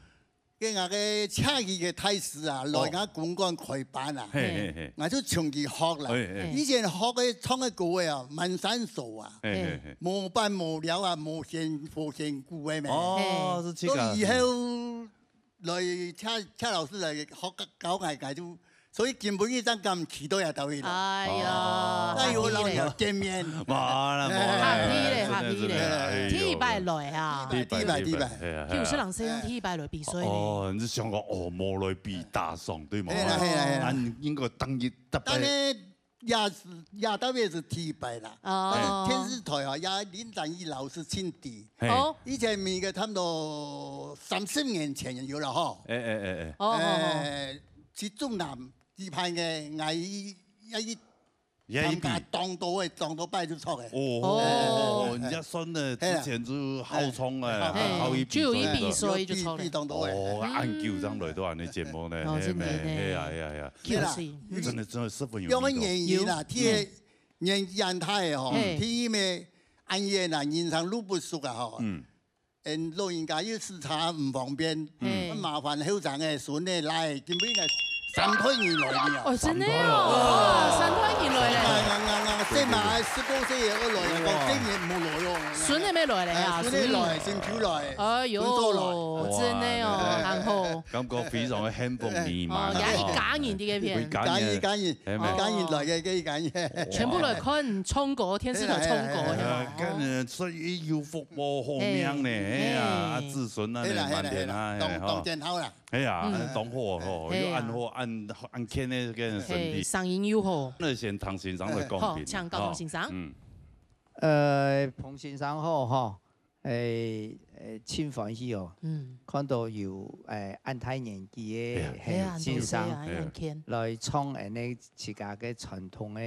該𠊎个請佢个大師啊，來𠊎公館開班啊，嘿，嘿，嘿。𠊎就請佢學啦。嘿，嘿。以前學个唱个歌个啊，滿山數啊，嘿，嘿，嘿。無伴無聊啊，無仙，無仙姑个咩。哦，係自家。到以後來，請，請老師來學教，教𠊎，𠊎就，所以今晡日正敢企到這兜位來。哎呀，哦。哎喲，合理咧。摎你見面。無啦，無啦，合理咧，真的，合理咧。真的，哎喲。第一擺來啊。第一擺，第一擺，第一擺。第一擺，係啊，係啊。九十零歲用第一擺來比賽呢。哦，你係想講，哦，無來比打爽，對無？係啦，係啦，係啦。啊，你應該當日特別。但呢，也係，也特別係第一擺啦。哦。但係電視台啊，也林展翼老師親自。嘿。哦。以前每個差不多三十年前有了吼。哎，哎，哎，哎。哦，哦，哦。誒，去竹南 舉辦个，𠊎一，一，也一比。參加當多个，當多擺就著个。哦，哦。哦，人家算了，係啊。之前就好衝哎，嘿，好一比就有一比，所以就著了。所以就著了。有比，比當多个。哦，恁久正來到恁呢節目呢，哦，嘿，真的呢。嘿呀，嘿呀，嘿呀。就是。真的，真的十分有味道。用个原因啦，有。第一，嗯。年紀恁大个吼，嘿。第一咩，恁樣啦，人生路不熟啊吼。嗯。 嗯，老人家有時差毋方便，嗯。麻煩後生个孫仔來，今晡日三代人來呢。哦，真的哦，哇，三代人來咧。啊，啊，啊，啊，細嫲十多歲也愛來啊，講細人毋好來哦。孫仔也來咧啊，哎，孫仔來，孫。孫就來。哎喲，分手來。哇，真的哦，哇，很好。感覺非常的幸福美滿啊，哦，也一家人在該片。一家人。一家人，一家人，係咩？一家人來个，一家人。全部來看唱歌，電視台唱歌，係嘛？哎呀，哦。看，呃，所以有福 無好命呢，嘿，哎呀，嘿。啊，子孫啊，係啦，係啦，滿天下，係啦，當，嘿，吼。當健康啦。哎呀，嗯。當好吼，嘿啊。又恁好，恁，恁健的个身體。嘿，聲音又好。那先聽先生來講評，好，請教彭先生。吼，嗯。呃，彭先生好吼，誒，誒，真歡喜哦。嗯。看到有，誒，恁大年紀的，哎呀。嘿，哎呀，先生，多謝啊，哎呀。恁健。來唱恁呢自家个傳統的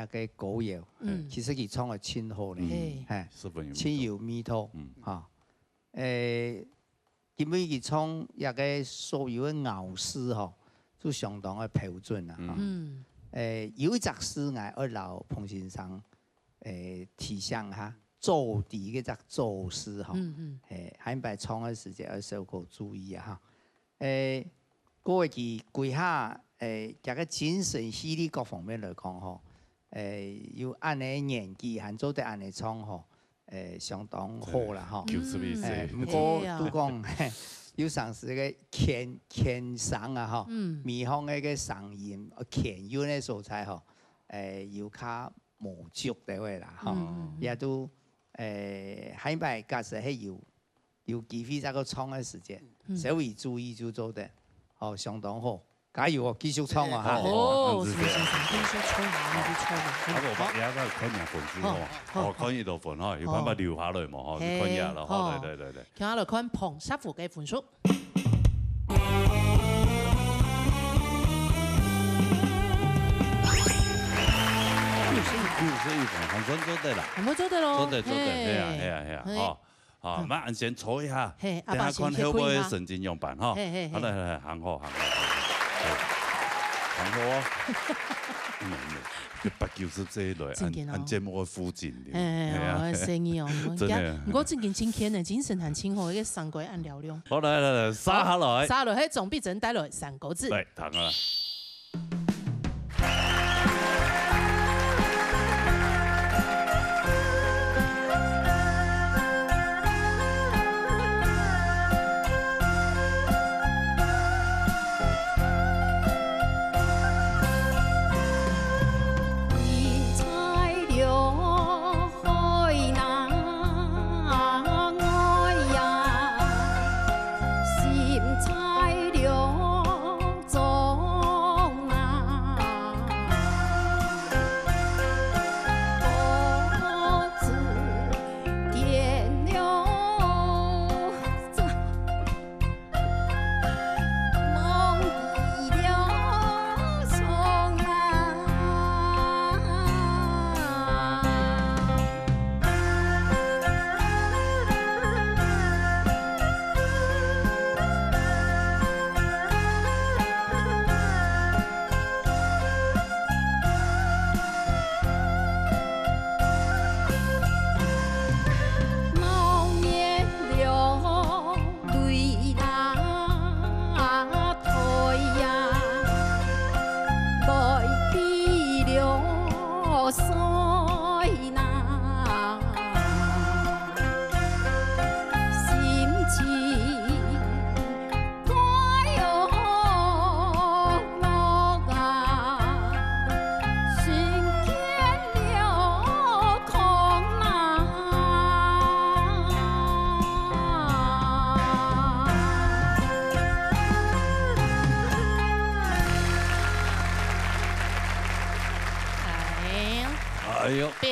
一個歌謠，嗯。其實佢唱得真好呢，嗯。嘿，十分有味道。真有味道，嗯。哈。誒，因為佢唱一個所有的咬字吼，就相當的標準啊，嗯。哈。嗯。誒，有一隻字𠊎愛摎彭先生，誒，提醒哈，做題个隻做字吼，嗯，嗯。誒，下一擺唱个時節愛小可注意啊，哈。 誒，過去歸下，誒，這個精神氣力各方面來講吼，誒，有恁呢年紀還做得恁呢唱吼，誒，相當好啦吼。九十一歲。誒，毋過，係啊。都講，有成時个牽，牽聲啊吼，嗯。面項个，个聲音，呃，牽韻个所在吼，誒，有較無足个位啦吼。嗯，嗯，嗯。也都，誒，下一擺假使係有 有機會再過唱个時節，嗯。稍微注意就做得，哦，相當好，加油哦，繼續唱啊，哈。哦，哦，是，是，是，繼續唱啊，繼續唱啊。啊，無，也再看下粉絲哦，好，好。哦，看幾多粉哈，有辦法留下來嘛，哈，嘿，就看一下了，哈，好。來，來，來，來。接下來看彭師傅个分數。九十一分，還算做得啦。還算做得咯，做得，做得，嘿。係啊，係啊，係啊，嘿。哦。 好，嗯。慢慢先坐一下，嘿，等下看後背个神經樣般哈。嘿，嘿，嘿。好，來，來，來，行好，行好，行好。嘿，行好哦。嗯，嗯，一百九十歲來，真緊哦。恁，恁節目个附近的。嘿，嘿，嘿啊。哦，生意哦。真的。毋過正經今天呢，精神還真好，一個三國恁尞尞。好，來，來，來，續下來。續下來，嘿，總必真帶來三國志。來，聽啊。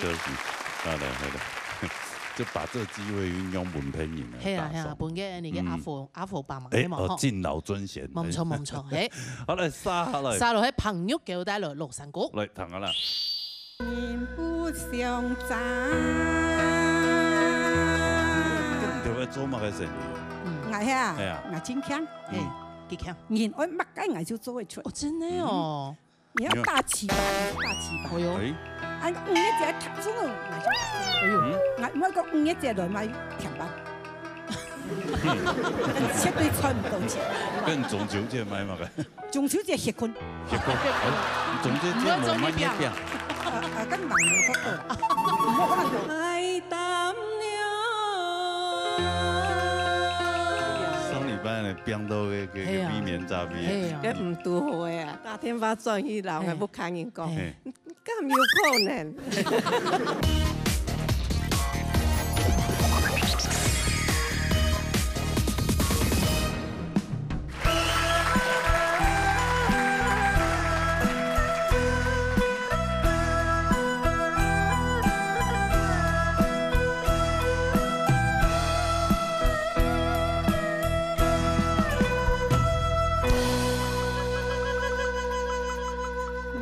休息。好嘞，好嘞。就把這機會運用分別人來打賞。係啊，係啊，分个你个阿福，嗯。阿福爸媽，哎，係無？哦，吼。敬老尊賢。無錯，無錯，嘿。好，來，續下來。續落去彭玉嬌帶來《老山歌》。來，聽下啦。人不相爭。特別做麼个生意？嗯。𠊎啊，哎呀。𠊎真強。嘿，嗯。幾強？人愛麼个，𠊎就做得出。哦，真的哦。 你要大氣吧，大氣吧。哎喲。哎。啊，五月節讀中文，𠊎就讀中文。哎喲。嗯。啊，毋好講五月節來買甜粄。絕對賺毋到錢。跟中秋節買麼个？中秋節歇睏。歇睏。哎，中秋節無買月餅。啊，啊，跟人無法度。毋好講。太淡了。上禮拜呢，變到个，个，个，係啊。避免詐騙。係啊。該毋堵好个啊。 打電話轉去摎𠊎屋下人講，嘿。敢有可能？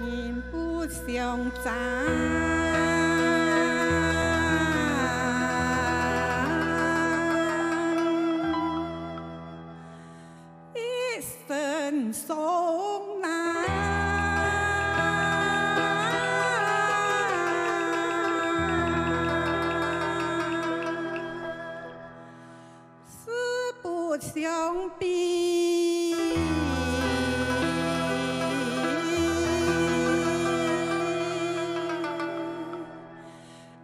人不相爭。送啊，四不相比。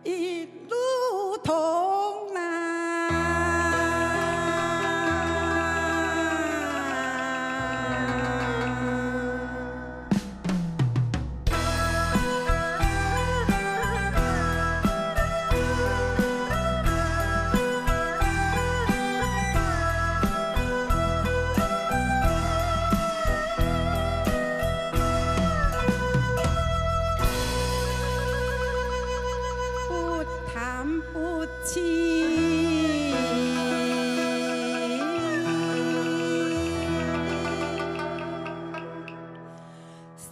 一路通啊。不谈不清，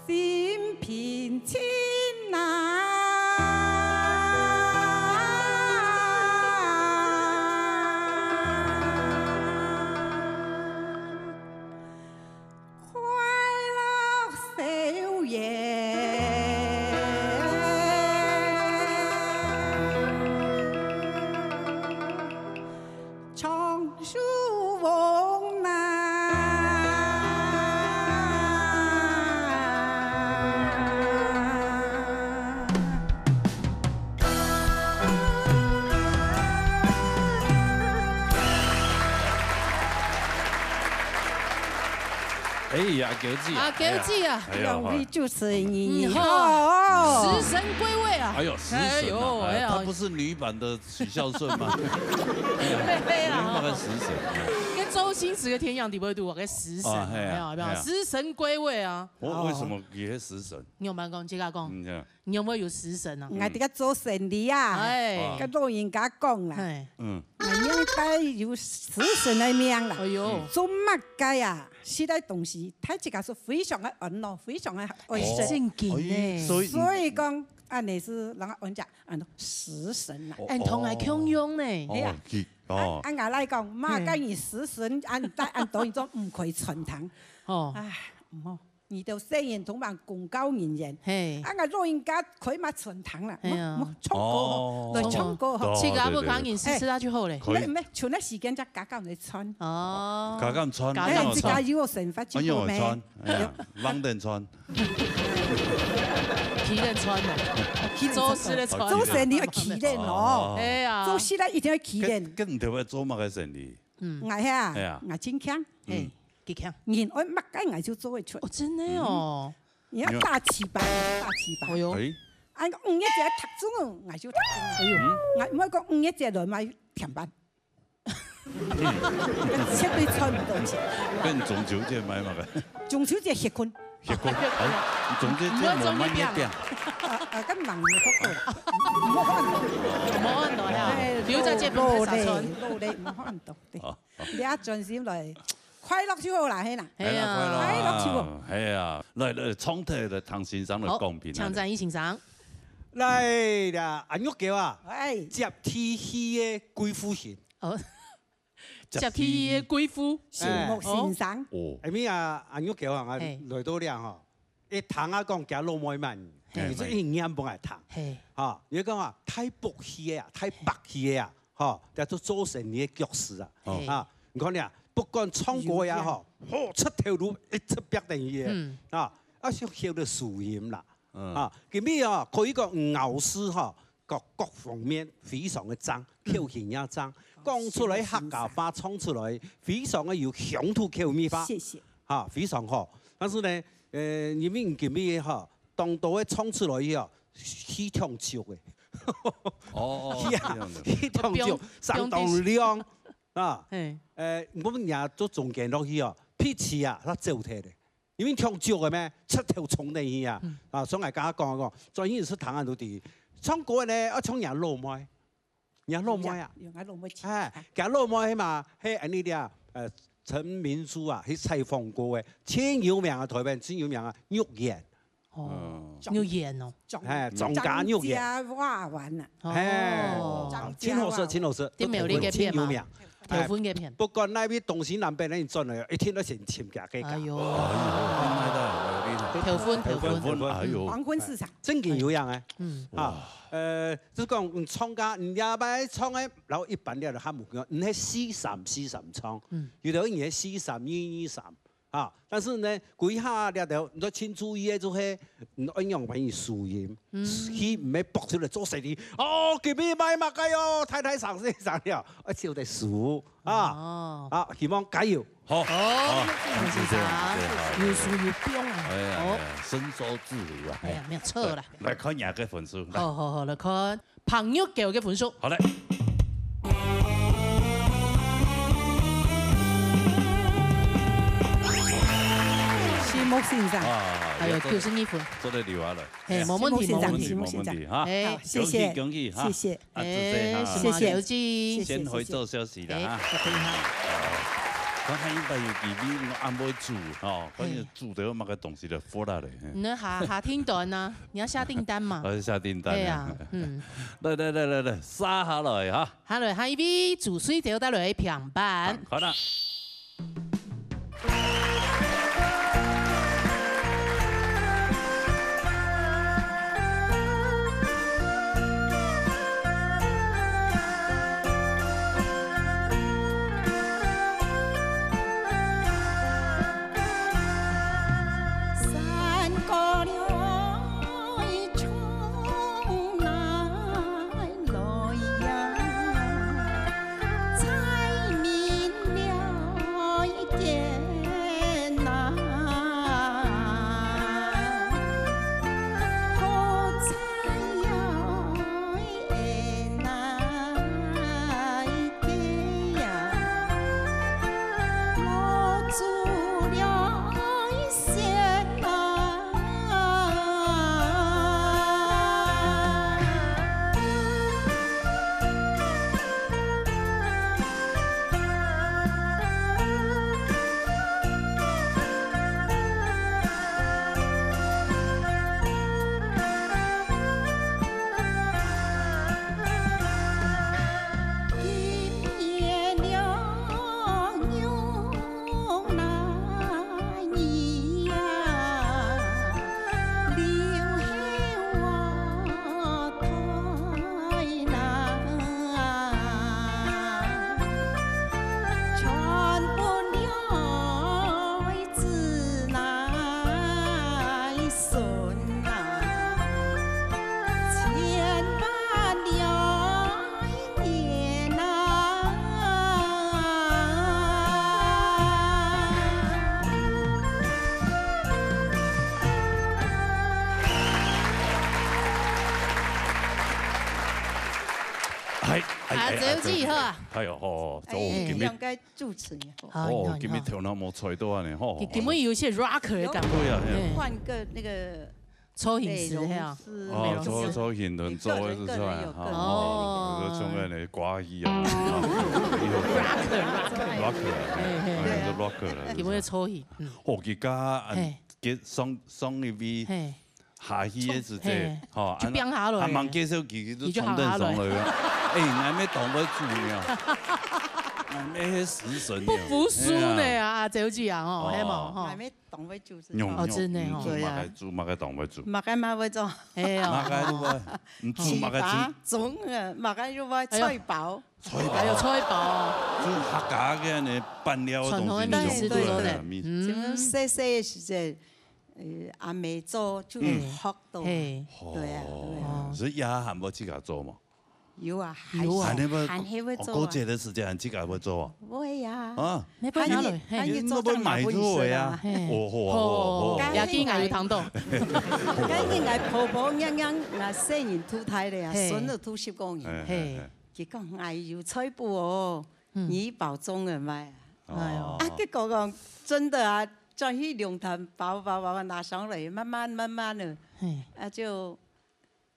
心平静啊。快乐笑颜，长寿翁啊。哎呀，阿狗姐啊，阿狗姐啊，哎呀，两位主持人，嗯，你好，好。食神归位啊。哎呦，食神啊，哎呦，哎，哎呀。她不是女版的许效舜吗？嘿嘿啊，那个食神啊。跟周星驰个天样，底背都有个食神啊，哦，嘿啊，哎呀，哎呀。食神归位啊。我为什么也食神？你有没有讲？这个讲。嗯，这样。 你有没有有食神啊？𠊎在个做生理啊，哎。啊。跟老人家讲啦，哎。嗯。，𠊎应该有食神个命啦。哎呦。做么个啊？食个东西，大自家是非常个安乐，非常个爱食。哦。正经呢。哎，所以，所以讲，啊，你是人家安家，安到食神啦。哦，哎，同𠊎共样呢。哦，哎呀。去，哦。啊，啊，𠊎来讲，嘛，嗯。跟你食神，啊，你带安到你做唔可以传糖。哦。哎，唔好。 你兜細人同埋公教人員，嘿。啊，𠊎老人家可以嘛传糖啦，嘿啊。莫，莫唱歌吼，哦。来唱歌吼。对，自家不赶紧试试下就好嘞。可以。没，没，像那时间才加減来穿。哦。加減穿，加減穿。哎，自家有个生活就好咩？哎呦，穿，哎呀，冷点穿。皮蛋穿的，皮蛋做事的穿。做生理要皮蛋哦。哎呀。做事啦，一定要皮蛋。跟，跟你特别做么个生理？嗯。哎呀，哎呀。我真强。嗯。哎。 几强。人爱么个，𠊎就做会出。哦，真的哦。嗯。你要大起板，大起板。哎呦。哎。啊，五月节读中文，𠊎就读中文。哎呦。嗯。啊，毋好讲五月节来买甜粄。絕對賺毋到錢。跟中秋節買麼个？中秋節歇睏。歇睏。哎，中秋節無買月餅。啊，啊，跟忙你好過啦。無看到。無看到呀。哎，留在這邊拍啥穿？落淚，落淚，無看到。對。好。你要專心來 快樂就好啦，嘿啦。係啊。快樂啊，快樂就好。係啊。來，來，唱題來，聽先生來公平啊。好，請展翼先生。來啦，阿玉狗啊，哎。接地氣个貴婦型。哦。接地氣个貴婦。醒目先生。哦。哎，咩啊，阿玉狗啊，嘿。來到這吼， 一聽啊講厥老妹滿，嘿，你就一念分𠊎聽。嘿。哈，你講啊，太薄氣个啊，太薄氣个啊，哈，叫做做生理个腳趾啊。哦。嘿。啊，你看你啊，不管唱歌也好，吼，出頭路一出壁等於个，嗯。啊，啊，就曉得輸贏啦。嗯。啊，今日啊，可以講咬字哈，各，各方面非常个正，嗯。口型也正，講出來客家話，唱出來非常个有鄉土口味化。謝謝。 哈，非常好。但是呢，呃，因為你今日哈，當多个唱出來以後，氣忒足个。哦，哦，氣啊，這樣的。氣忒足，放，相當亮啊。嘿。呃，我們也做中間落去哦，脾氣啊，佢走忒了。因為忒足个咩，出頭衝等去啊。嗯。啊，所以𠊎剛剛講講，專業人士談判都第一。唱歌个呢，要唱人老妹。 人老妹啊。用，用啊，老妹去。哎，佢老妹嘛，係恁呢个啊，呃，陳明珠啊，去採訪過个，最有名个台灣最有名个玉燕。哦，嗯。玉燕哦。莊，哎，莊家玉燕。莊家話玩啊。哎，哦。真好食，真好食，都苗栗該片嘛。最有名。頭份該片。不管哪位東西南北，你轉來，一定要先尋佢个。哎喲，哎喲，厲害的，厲害。頭份，頭份。頭份，哎喲。黃昏市場。正經有影誒。嗯。啊，呃，就講，嗯，唱歌，你也愛唱誒，然後一般了，他們講，你係四三四三唱，嗯。有的人係四三二二三，啊，但是呢，歸下了，你要請注意誒，就係，嗯，愛用翻譯輸音，嗯。佢毋係爆出來做生意，哦，今日賣麼个喲，太太上市上了，而且有得輸。 啊，哦。啊，希望加油。好，哦，好，謝謝，謝謝，謝謝，好，有輸有放啊。哎呀，哦。哎呀，伸縮自如啊。哎呀，沒有錯啦。來，來看你个分數，來。好，好，好，來看彭玉狗个分數。好嘞。石木先生。啊，還有九十二分。做得留下來。嘿，哎呀，無問題，石木先生，無問題。石木先生。無問題，無問題，哈。哎。好，謝謝，恭喜，恭喜，哈。謝謝。 啊，祝福哈。哎，謝謝。謝謝。先回做休息啦，哈。哎，OK，好。哦，看看應該有幾位暗晡煮，吼，看你煮得有麼个東西來發啦嘞，嘿。你下，下訂單啊，你要下訂單嘛。我要下訂單啊。哎呀，嗯。來，來，來，來，來，殺下來哈。好了，下一位煮水就帶來平板。好了。 哎，哎，啊，哎，這有幾好啊？哎喲，吼，哎，哦，今日，兩個主持人。好，哦，你好，你好。今日頭腦無猜到啊呢，吼。佢根本有一些rocker的感覺。對啊，對啊。哎。換個那個 造型師，嘿啊。美容師。哦，造，造型師做个係出來哈。哦。哦，就像該个歌仔戲啊，哈。Rocker，rocker。Rocker，嘿，嘿。哎，係rocker啦。有無造型？嗯。哦，佢家，啊，嘿。佢上，上一位，嘿。下去个時節，嘿。吼，就變下來。還吂介紹佢，佢就衝等上來啊。佢就行下來。哎，你還沒懂我主意啊？你還沒食神呢。不服輸呢啊，哎呀。啊，小姐啊，吼，哦。係無，吼。還沒 當會煮食。用，哦，真的哦。用，煮麼个，對啊。煮麼个當會煮。麼个嘛會做。哎喲。麼个都會，嗯，煮麼个煮。粄條、粽仔，麼个又會，哎喲。菜包。菜包。還有菜包。就客家个呢，拌料个東西，傳統个美食，對，對，對。嗯。像細細个時節，呃，阿姆做就學到。嗯。嘿。對啊，對啊。哦。所以也還無自家做嘛。 有啊，還，有啊。還會，還係會做啊。過節个時節，還自家會做啊？會啊。啊。你不要拿了，還，嘿。還去做，你都會買出來啊？嘿。哦，好啊，好啊，好啊。哦，也緊啊，有糖豆。該日𠊎婆婆娘娘，𠊎細人渡大了啊，嘿。孫仔渡十公里。嘿，嘿，嘿。佢講，哎，有菜脯哦，嗯。你包粽仔賣啊。哦。哎喲。啊，結果講，真的啊，轉去龍潭包，包，包，包拿上來，慢慢，慢慢的，嘿。啊，就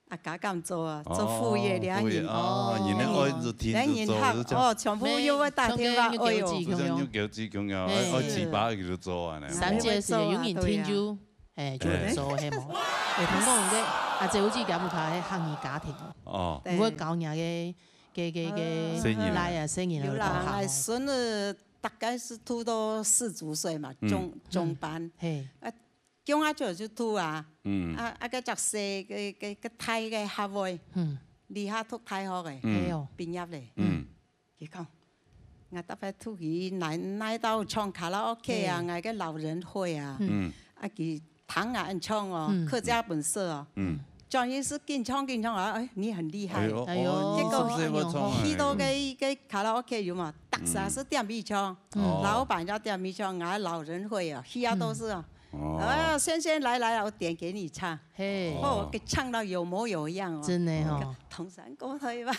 啊，敢敢做啊，做副業，哦，副業，哦，人家愛routine就做，人客，就這樣。哦，全部又會打電話，哎喲。就像你狗子共樣，嘿。愛，愛七八个就做啊，呢。三節時間有人聽就，哎，就會做，嘿無？有聽講个，啊，這有幾家屋下係客語家庭哦。哦。對。有會教人家个个个个呃，細人啊。倈仔細人有啦，𠊎个學校。孫仔大概係讀到四五歲嘛，嗯。中，中班。嘿。啊，降啊就就讀啊，嗯。啊，啊，該隻細个，个，个大个較會，嗯。這下讀大學个，嗯。係哦。畢業咧。嗯。佢講，𠊎逐擺讀佢哪，哪兜唱卡拉OK啊，係。𠊎个老人會啊，嗯。啊，佢聽𠊎恁唱哦，嗯。客家本色哦。嗯。專業係緊唱緊唱啊，哎，你很厲害。哎喲，哎喲。哦，結果，係毋係唱啊？去到个，个卡拉OK有嘛，逐儕係點佢唱，嗯。哦。老闆也點佢唱，𠊎老人會啊，去啊都係啊。嗯。哦。啊，先生來來，我點給你唱。嘿。哦，給唱到有模有樣哦。真的哦。同山歌台灣。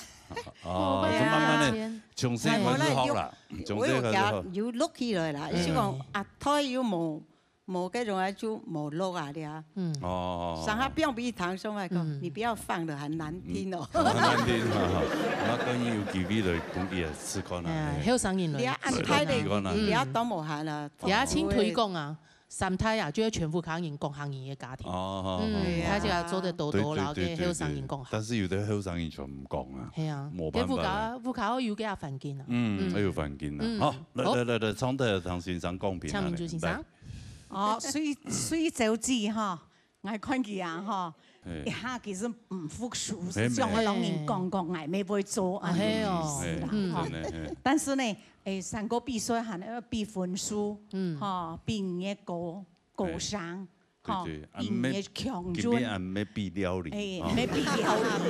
哦，就慢慢地，從細開始學啦，從細開始學。我有給他，有錄起來啦，嗯。就講啊，他有無 無該種啊，就無錄啊了。嗯。哦。上下放俾佢聽，上下講，嗯。你不要放了，很難聽哦。嗯，很難聽啊。該等有機會來分佢試看啊。哎呀，嘿。後生人來。你啊，恁大个，試看啊。你啊，當無閒啊。也請推廣啊，三大啊，就係全屋下人講客語个家庭。哦，嗯，哦，哦。大家做得多多，對，對，然後給後生人講客。對，對，對。但是有的後生人就毋講啊。係啊，無辦法啦。該屋下，屋下有該環境啊。嗯，嗯。還有環境啊。嗯。好，來，好。來，來，來，唱得唐先生講評啊，請明珠先生。來。 哦，水，水晶姐吼，𠊎看佢啊吼，嘿。一下佢係毋服輸，嘿，係像該人講講，𠊎乜會做，嘿。恁樣意思啦，嘿，吼。真的，嘿。但是呢，誒，三個比賽還愛比分數，嗯。吼，比你个歌，歌聲，嘿。吼，對，對，啊，比你个強準。今日還愛比料理，誒，吼。愛比料理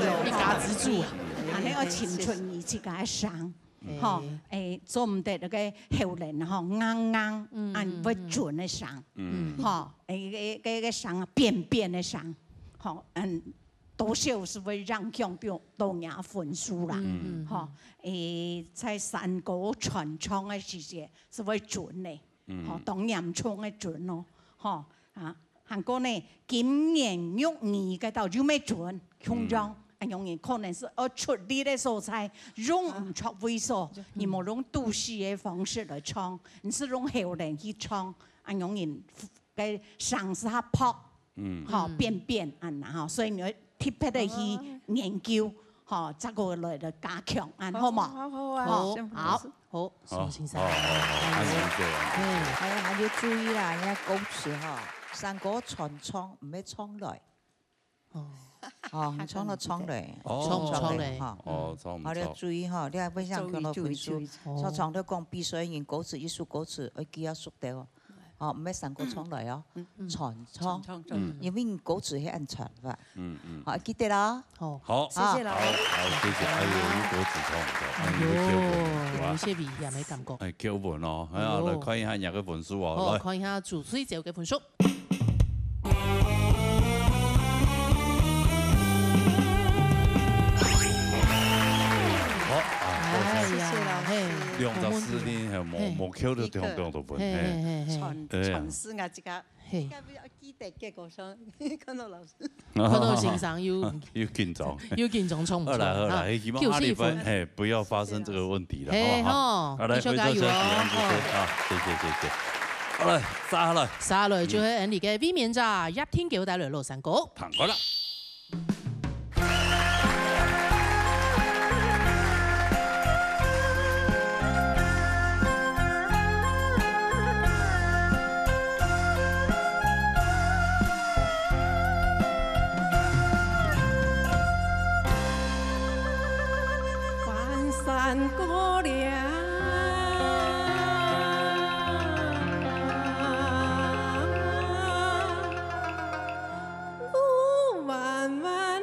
哦，一家之煮啊。吼，還愛青春一起个聲。 吼，誒，做毋得該个喉嗹吼，硬硬，嗯，恁會準个聲，嗯。吼，誒，該，該，該聲啊，扁扁个聲，吼，嗯，多少係會影響到，到若分數啦，嗯，嗯，吼，誒，在山歌傳唱个時節係會準个，嗯。吼，當嚴重个準咯，吼，啊， 還過呢，金言玉語該兜又乜準，共樣，嗯。恁樣人可能係愛出力个所在，用毋著位所，嗯。你無用肚屎个方式來唱，你係用喉嗹去唱，恁樣人个聲係較薄，嗯。吼，嗯。扁扁恁樣吼，所以你愛特別个去研究，哦。吼，再過來，來加強，恁好無？好，好，好啊，好，好。 好，好，宋先生。好，好，好，恁樣就。嗯。哎，還愛注意啦，人家歌詞吼，山歌傳唱，毋係唱來。哦。哦，毋唱來，唱來。哦。唱，唱來，吼。哦，唱毋唱。好，你愛注意吼，你還會想看到分數。注意，注意，注意。常常都講比賽人歌詞，一首歌詞，愛記啊熟的哦。 哦，毋係山歌唱來哦，嗯，嗯。傳唱。傳唱，傳唱。嗯。因為你歌詞係恁傳法。嗯，嗯。好，記得啦。好。好。謝謝老師。好，好，謝謝。哎喲，你歌詞唱毋著，哎喲，哎喲，有些危險的感覺。哎，扣分哦。哎呀，哎喲。來看一下你个分數哦，好，來。看一下主持者个分數。 好，啊，哎呀，嘿，兩隻字呢，嘿，無，嘿。無扣到中中个分，嘿，嘿。嘿，嘿，嘿，嘿。傳，對啊。傳承啊，這個，嘿。這個要記得，結果上，看到老師。看到先生又，又緊張。又緊張，衝毋出。好啦，好啦，啊，希望下禮拜，九十分。嘿，不要發生這個問題了，嘿，好不好？好，好，來，非常謝謝，非常謝謝，好。啊，謝謝，謝謝。好，來，接下來。接下來就係𠊎等个衛冕者，葉定高帶來老山歌。聽歌啦。 翻山过岭，路漫漫。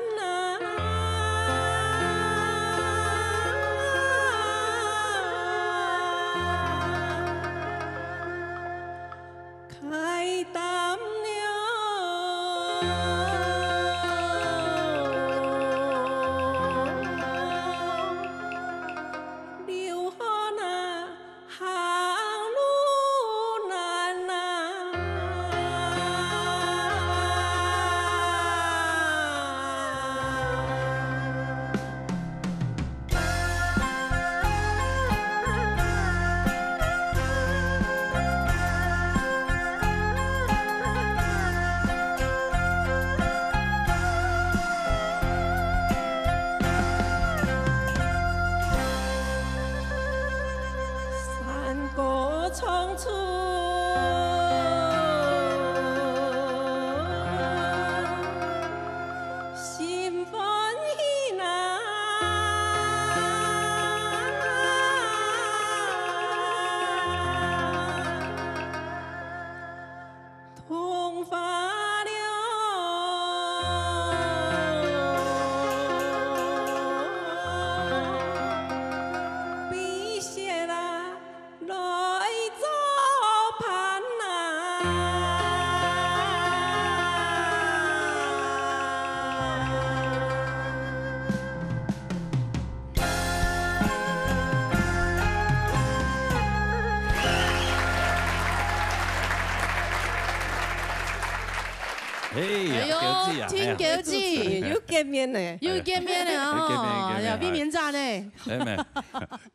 唱出心欢喜呐。桐花柳，飞雪啊，来作伴啊。 嘿，哎喲，狗子啊，聽狗子，哎呀。又見面呢。又見面了哦，又見面，又見面，哎呀，哎。避免炸呢。哎，沒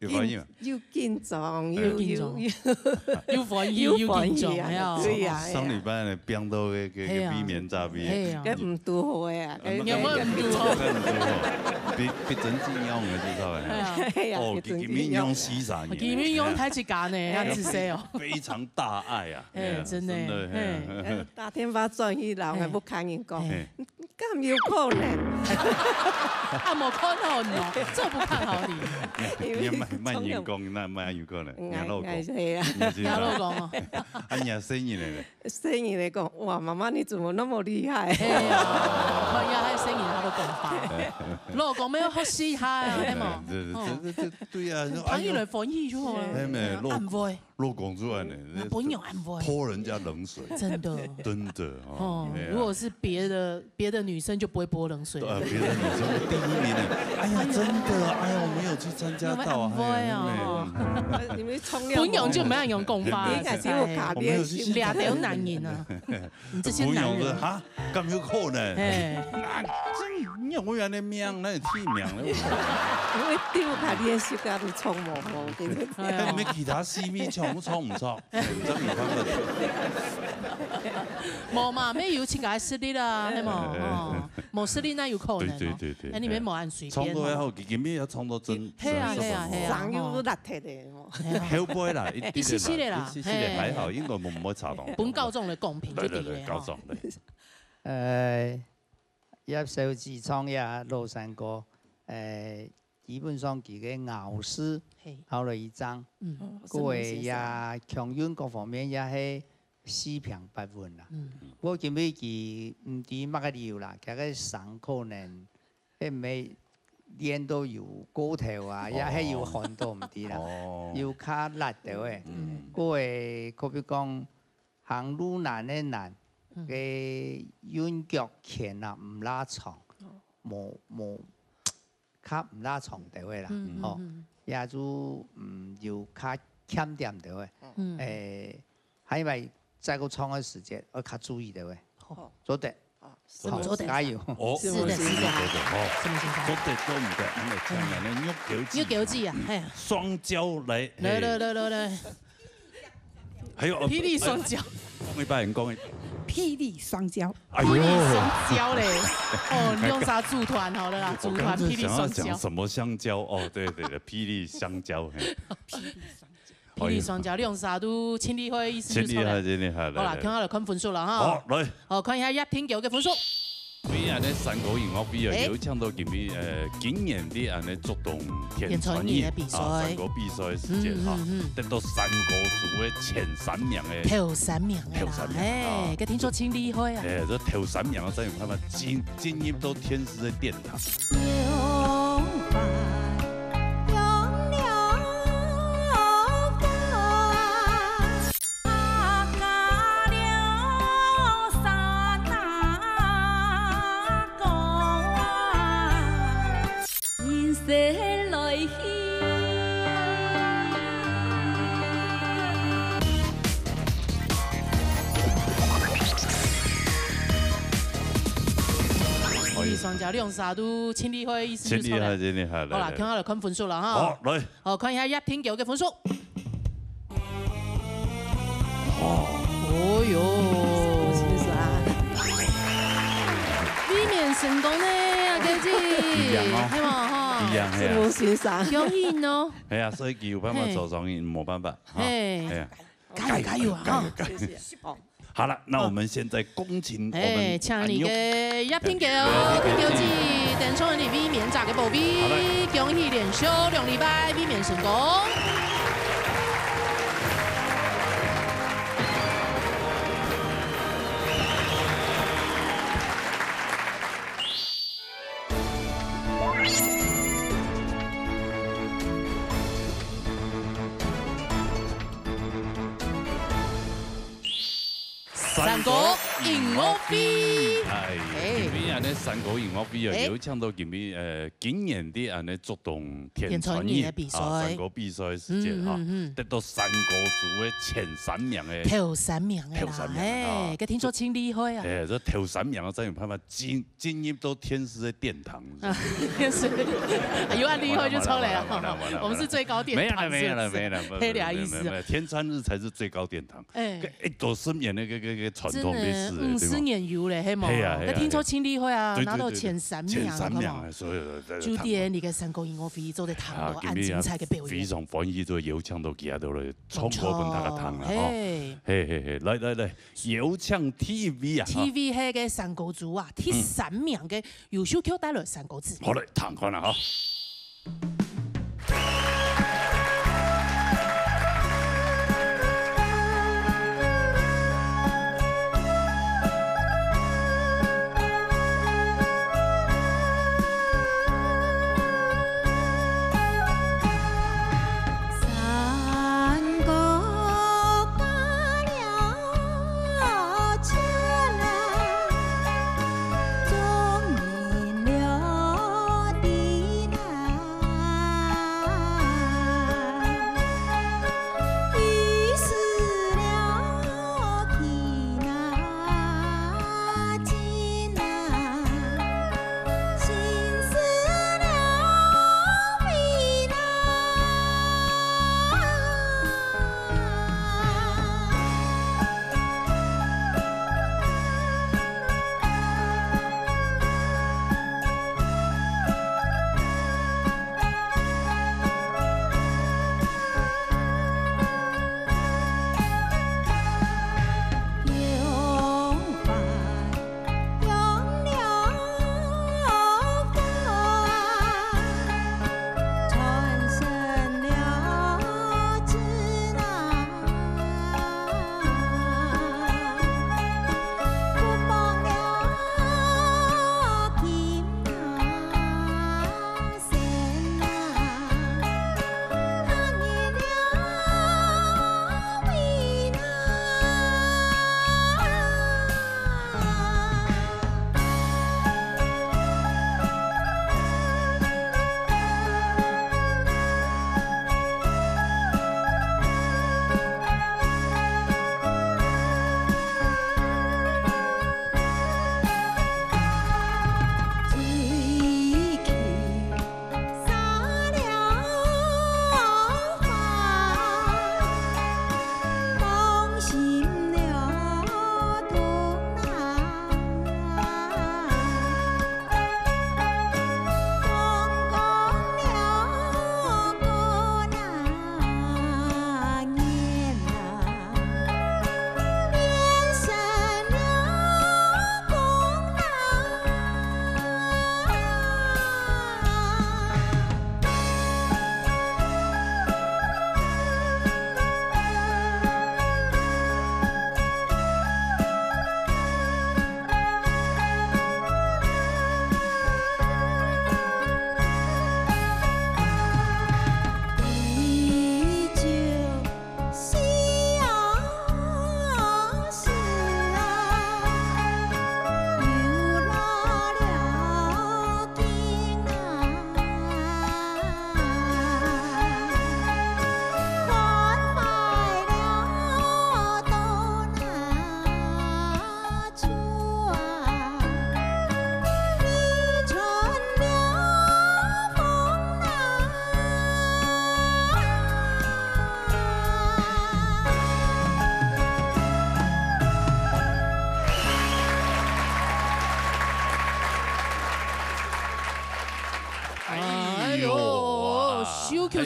有，有反應嗎？又緊張，又，又緊張。又，又歡喜，又緊張，又歡喜啊，哎呀。對呀，哎呀。上禮拜呢，變到个，个，个，哎呀。避免炸，避免。哎呀。該毋堵好个啊，哎，該，有沒有毋堵好？該毋堵好，比，比真正樣个，知道吧？哎呀。哎呀，哦，比真正樣。佢，佢面樣死煞人呢。佢面樣太自家呢，哎呀。恁仔細哦。非常大愛啊。 哎，哎呀，真的，真的，嘿。哎，打電話轉去，然後，哎。還不看人講，哎。敢有可能？啊，無看好你哦，這不看好你。因為你，你莫，莫人講，那莫有可能，嗯，你老公。哎，哎，係啊。你知道。你老公哦。啊，你還生日了嘞？生日來講，哇，媽媽你怎麼那麼厲害？哎呀，看一下他的生日，他都講發。老公沒有學習他啊，哎，哎嘛。對，對，哦。對，對，對，對啊，朋友來翻譯就好了。哎，沒有，老，安慰。 老公就恁呢，那朋友安慰。潑人家冷水。真的。真的哦，哦，哎呀。如果是別的，別的女生就不會潑冷水了。對啊，別的女生第一名呢，哎呀，真的，哎呀，我沒有去參加到，有沒有安慰啊？哎呀，哦。哎，你們衝了。朋友就沒有用講法，你應該是有卡邊。我沒有去現場。倆條男人啊。 你這些男人。朋友說，哈，敢有可能？嘿。啊，這，你有安尼命，哪有天命咧？因為丟卡你的時間都衝無好，對不對？哎呀。哎，沒其他C V衝，衝毋著，真有辦法。無嘛，愛有自家的實力啦，係無？哎，哎，哎。哦，無實力哪有可能哦？對，對，對，對。哎，你們無恁隨便哦。衝到要好，今日要衝到真，嘿啊，真嘿啊，嘿啊，上有落鐵的哦。 後背啦，一，一息息仔啦，一息息仔，嘿。還好，應該無，無差當多。分教長來公平就對了吼。對，對，對，教長，對。呃，葉小姐唱這老山歌，呃，基本上佢个咬字，嘿。好了一張，嗯。哦，佢个也，什麼意思啊？腔韻各方面也係四平八穩啦。嗯。不過今日佢毋知麼个理由啦，佢个聲可能 係毋係練到有過頭啊，哦。也係有寒到毋知啦，哦。有較辣兜仔。嗯。過會，可比講，行路難个難，嗯。个韻腳牽啊，毋罅長，哦。無，無，較毋罅長兜仔啦，嗯，吼，嗯，嗯。也就，嗯，有較欠點兜仔。嗯。誒， 下一擺再過唱个時節，愛較注意兜仔。好。做得。好，好，做得。加油。哦，是的，是的。做得，哦。什麼情況？做得，做毋得，恁樣唱啊，嗯。那玉狗子。玉狗子啊，嘿。雙驕來，來，嘿。來，來，來，來，來。還有，哦，霹靂雙驕。哎，每擺人講的。霹靂雙驕。哎喲。霹靂雙驕嘞。哦，你用啥組團好了啦？組團霹靂雙驕。我剛才想要講什麼香蕉？哦，對，對，對，霹靂香蕉，嘿。霹靂雙 霹靂雙驕，兩儕都盡厲害，意思就出來。盡厲害，盡厲害，來，好啦，來。看下來看分數了哈。好，來。好，看一下葉天狗个分數。比恁呢山歌音樂會啊，誒。有請到今日，呃，今年的恁呢竹東田川藝，田川藝的比賽。啊，山歌比賽的時間哈，嗯，嗯，嗯。得到山歌組的前三名的。頭三名的啦，頭三名啊。誒，該聽說盡厲害啊。誒，這頭三名啊，真有辦法進，進入到天使的殿堂。 霹靂雙驕兩儕都盡厲害，意思就出來。盡厲害，盡厲害，好啦，來，來。看下來看分數了哈。好，來。好，看一下葉天狗个分數。哦。哦喲。是不是啊？避免成功呢，阿哥姐。一樣哦。係無哈？一樣係啊。師傅欣賞。恭喜你哦。係啊，所以佢有辦法，嘿，做生意，無辦法，哈。嘿。係啊。加油，加油啊，加油，哈。加油。謝謝。好了，那我們現在恭請我們，哎，請你个葉天狗，天狗姊，登上你衛冕者个寶位，好嘞。恭喜連續兩禮拜衛冕成功。 山歌音樂會。哎，哎。今晡日恁呢山歌音樂會哦，哎。有請到今晡日，呃，今年的恁呢竹東天穿日，天穿日的比賽。啊，山歌比賽个時間哈，嗯，嗯，嗯。得到山歌組的前三名的。頭三名的啦，頭三名的啊。哎，該聽說真厲害啊。哎，這頭三名啊，正有辦法進，進入到電視的殿堂。 啊，是。哎喲，恁厲害就出來啊。完了，完了，完了，完了，完了。我們是最高殿堂，沒有了，沒有了，是不是？沒有了，沒有了，沒有了，沒有了。天穿日才是最高殿堂。哎。該一百十年的該，該，該傳統歷史的，真的，嗯，對吧？五十年有了，係無？係啊，係啊，該聽說真厲害啊，係啊。對，對，拿到前三名，對，對。前三名啊，看無？所以，呃，酒店裡个山歌音樂會做得談到恁精彩个表演。啊，今晡日啊，非常歡喜做邀請到佢啊，都來唱歌分大家聽啊，吼。嘿。嘿，嘿，嘿，來，來，來， 有請T V啊，哈。T V係个山歌組啊，第三名个優秀曲帶來山歌子。好嘞，聽看啊，哈。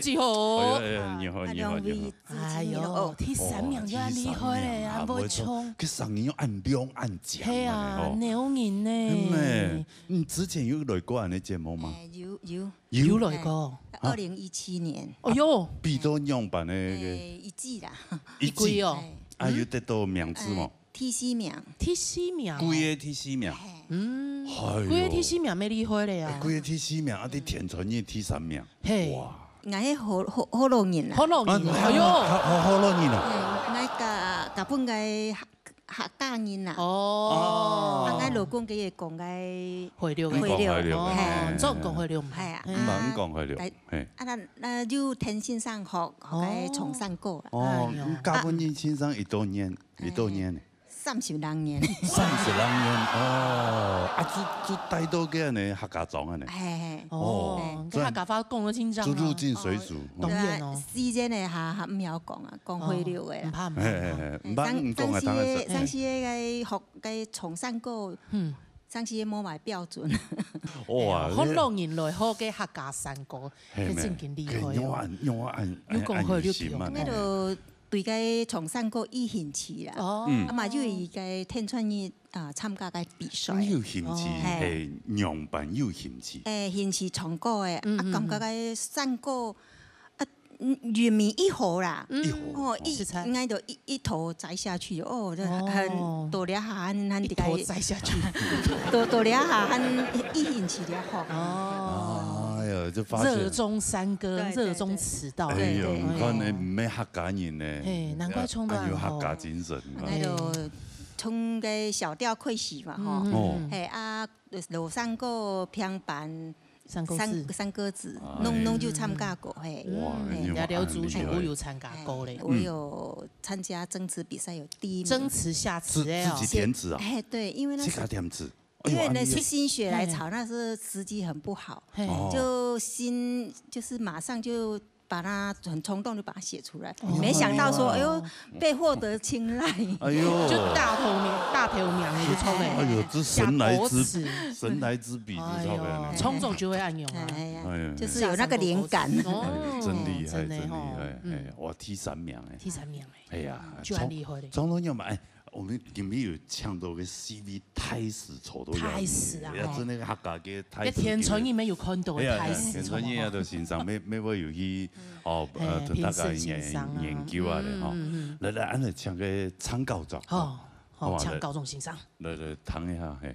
對哦。哎呀，哎呀，你好，你好，你好。哎呦，第三名就恁厲害咧，啊，無錯。佢聲音又恁亮恁強，係啊，鳥人呢。嗯，你之前有來過恁个節目嗎？有有有來過。二零一七年。哦喲，比到仰般个？一季啦。一季哦。啊，有得到名次無？ 第四名。第四名。歸个第四名。嗯，歸个第四名乜厲害咧啊！歸个第四名，啊，你天穿日第三名。嘿，哇，𠊎係學學學老人啦。學老人，哎喲，學學老人啊！𠊎甲甲本个客客家人啦。哦，啊，𠊎老公佢會講个回流，回流，哦，嘿，總講回流，係啊，毋係講回流，嘿，啊，那那就聽先生學學个唱山歌啦。哦，甲本人先生幾多年？ 幾多年呢？三十零年。三十零年哦，啊，就就帶到个呢客家庄个呢。嘿嘿。哦，客家話講得真正。就入境隨俗。當然哦。四縣个客客毋曉講啊，講會溜个啦。毋怕毋怕。嘿嘿嘿，毋怕，你講个當然是。上次个學个唱山歌，嗯，上次个無賣標準。哇，好多人來學个客家山歌，係正經厲害哦。用啊用啊，有講會溜。那个 對个唱山歌有興趣啦。哦，啊嘛有一个天穿日啊參加个比賽。有興趣，係仰般有興趣？誒，興趣唱歌誒，啊感覺个山歌啊，韻味一好啦，一好，哦，一應該就一一頭栽下去，哦，就很多了下很很一頭栽下去，多多了下很一興趣了吼。哦，哎呀，就發現熱衷山歌，熱衷此道。 哎呦，你看呢，毋係客家人呢，嘿，難怪唱到恁好。有客家精神。那就從个小調開始嘛，吼，哦，嘿啊，老山歌、平板、山歌子，山歌子，弄弄就參加過，嘿。哇，你有了解族群，我有參加過咧。我有參加徵詞比賽，有第一名。徵詞下詞哎，自己填詞啊？哎，對，因為那時自家填詞。 因為呢是心血來潮，那時候時機很不好，就心就是馬上就把它很衝動就把它寫出來，沒想到說，哎呦，被獲得青睞，哎呦，就大頭名大頭名就出來，哎呦，這神來之神來之筆，就出來了，創作就會恁樣啊，哎呀，就是有那個靈感，哎，真厲害，真厲害，哎，哇，第三名哎，第三名哎，哎呀，就很厲害嘞，從頭到尾哎。 我們今日有搶到个C V，大師坐到，大師啊，哎呀，真个客家个大師，該天穿日有看到个大師，天穿日啊，都欣賞，每每回有去哦，呃，同大家研研究啊咧吼。來來，俺來請个參考長，好，好，參考長先生，來來聽一下嘿。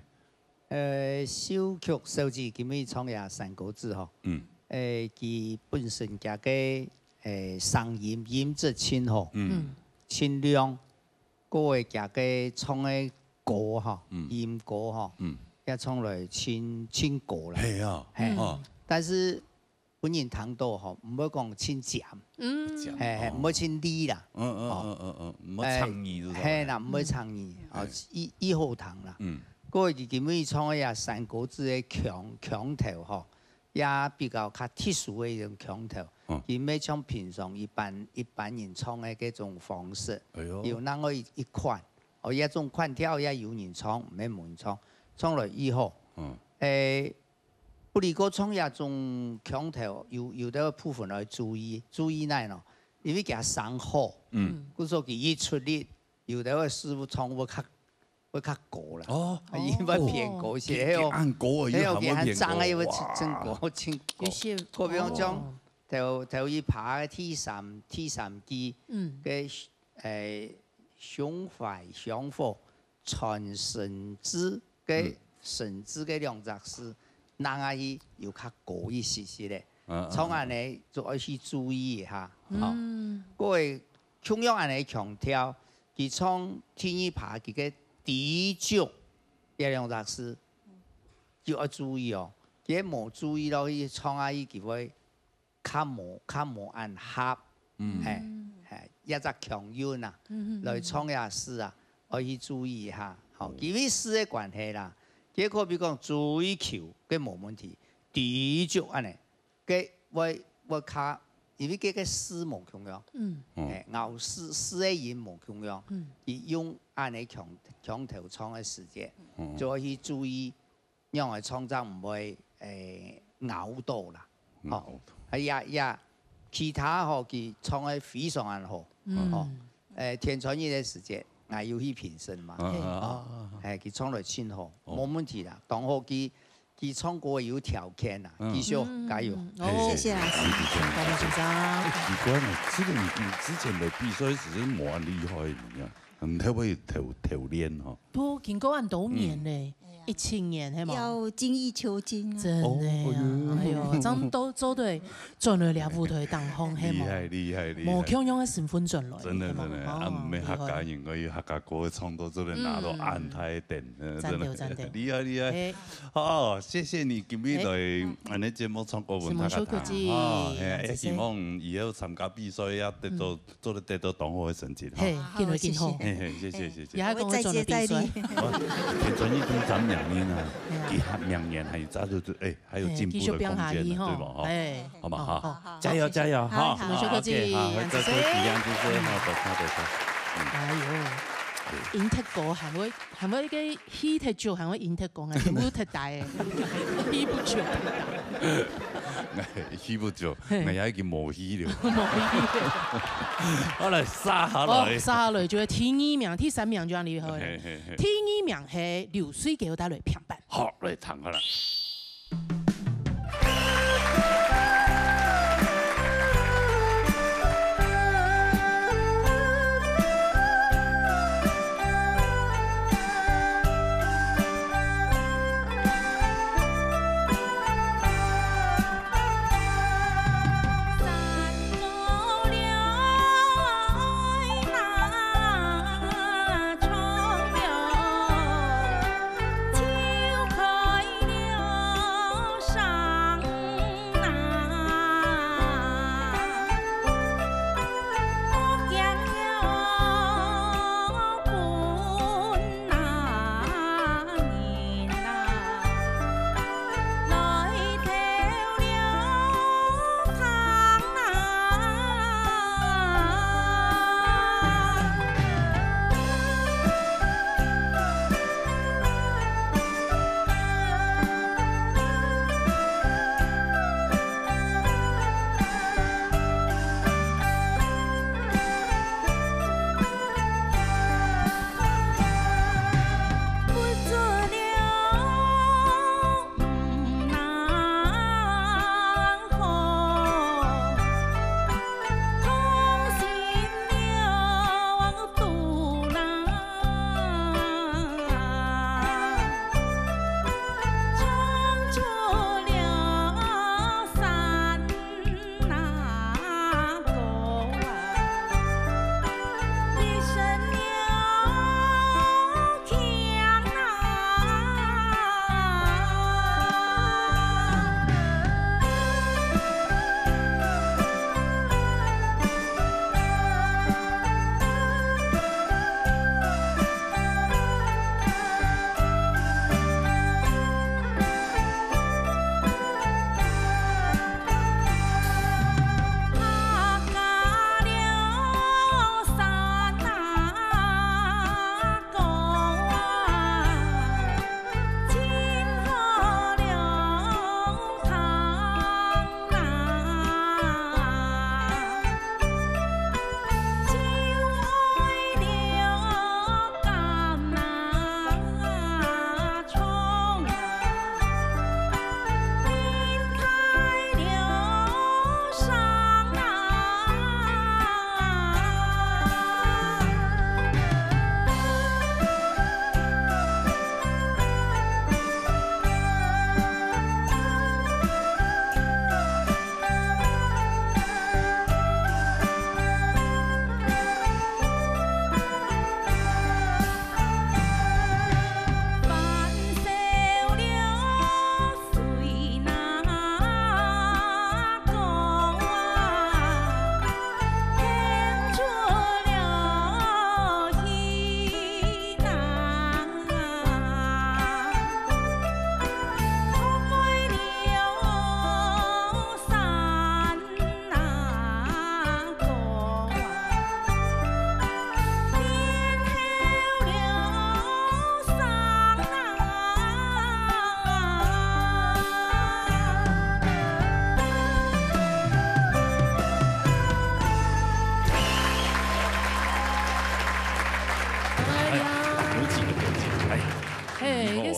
呃，繡曲小姐今日唱這山歌子吼，嗯，呃，佢本身佢个呃聲音音質真好，嗯，真亮。 過个佢个唱个歌吼，音歌吼，也唱來真真高啦。係啊，係，但是分人聽到吼，毋會講真尖，嗯，係係，毋會真低啦，嗯嗯嗯嗯嗯，毋會唱你係，係啦，毋會唱你，哦，一一好聽啦。嗯，過个佢今日唱个這山歌子个腔腔調吼， 也比較較特殊个一種腔調，佢毋係像平常一般一般人唱个該種方式，有另外一一款，哦，這種款調也有人唱，毋係無人唱，唱來以後，誒，不過唱這種腔調有有兜部分愛注意，注意哪呢？因為佢聲好，嗯，故所佢一出力，有兜个師傅唱會較 會較高啦，哦，佢會偏高一些，係哦，恁高啊，佢還會偏高，佢還會真高，真高。有些，可比方講，頭頭一把个第三第三句，嗯，个誒胸懷胸腹傳神志个神志个兩隻字，拿下去有較高一些些咧，唱恁呢就愛去注意一下，吼。各位 共樣恁呢強調，佢唱第二把佢个低足這兩隻字，就愛注意哦。佢無注意落去唱下去，佢會較無較無恁合，係係，這隻腔韻啊，來唱這字啊，愛去注意一下。吼，因為字个關係啦，佢可比講追求个無問題，低足恁呢。 个會會較，因為个个字無共樣，嗯，誒，咬字字个音無共樣，嗯，佢用恁呢腔腔調唱个時節，就愛去注意，仰般唱正毋會誒咬到啦，吼，啊也也其他吼，佢唱个非常恁好。嗯。吼，誒，天穿日个時節，𠊎有去評審嘛。啊，啊，啊，啊。誒，佢唱了盡好，哦。無問題啦。當好佢，佢唱歌有條件啦，嗯。繼續，嗯，加油。嗯，哦。謝謝老師。感謝，感謝。多謝先生。哎，奇怪呢，這個你之前的比賽只是無恁厲害，你看，很特別投，投練吼。 都經過恁多年咧，嗯。一七年，係無？要精益求精啊。真的啊，哦，哎喲。哎喲，這樣都做對，轉來這舞台當中，係無？厲害，厲害，厲害。無共樣个身份轉來，真的，係無？真的，啊，哦，毋係客家人，厲害。我有客家歌唱到這邊拿到恁大一點，嗯。呃，真的，真的。讚到，讚到。厲害，厲害。嘿。好，謝謝你今日來，嘿。恁呢節目唱歌分大家聽，是，無客氣，哦，嘿，謝謝。希望以後參加比賽也得到 嗯。做得得到當好个成績，哈。嘿，好，見到見好。謝謝。嘿，嘿，謝謝，謝謝。也還講會轉來比賽。我再接再厲。我天穿日已經長兩年了，哎呀。佢還兩年還有加入，哎，還有進步的空間呢，嘿，繼續變下去吼。對吧？哈。哎。好嘛，好，好，好。好，加油，謝謝。加油，好，好，好，好，好，OK，好，好，再見，謝謝。一樣，謝謝，嗯。好，多謝，多謝。嗯。哎喲，哎。贏忒歌還會，還會一個 戲忒少，還會贏忒光啊，全部忒大个，戲不少。戲不少，嘿。𠊎也已經無戲了。無戲了。好來，續下來。哦，續下來就係第二名，第三名就恁厲害了。嘿，嘿，嘿。第二名係流水歌，有帶來評判。好，來，聽下來。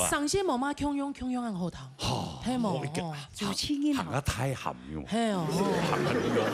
生煎無麼共樣，共樣恁好聽。係無？哦，主持人啊。鹹啊，太鹹了。係哦。鹹啊，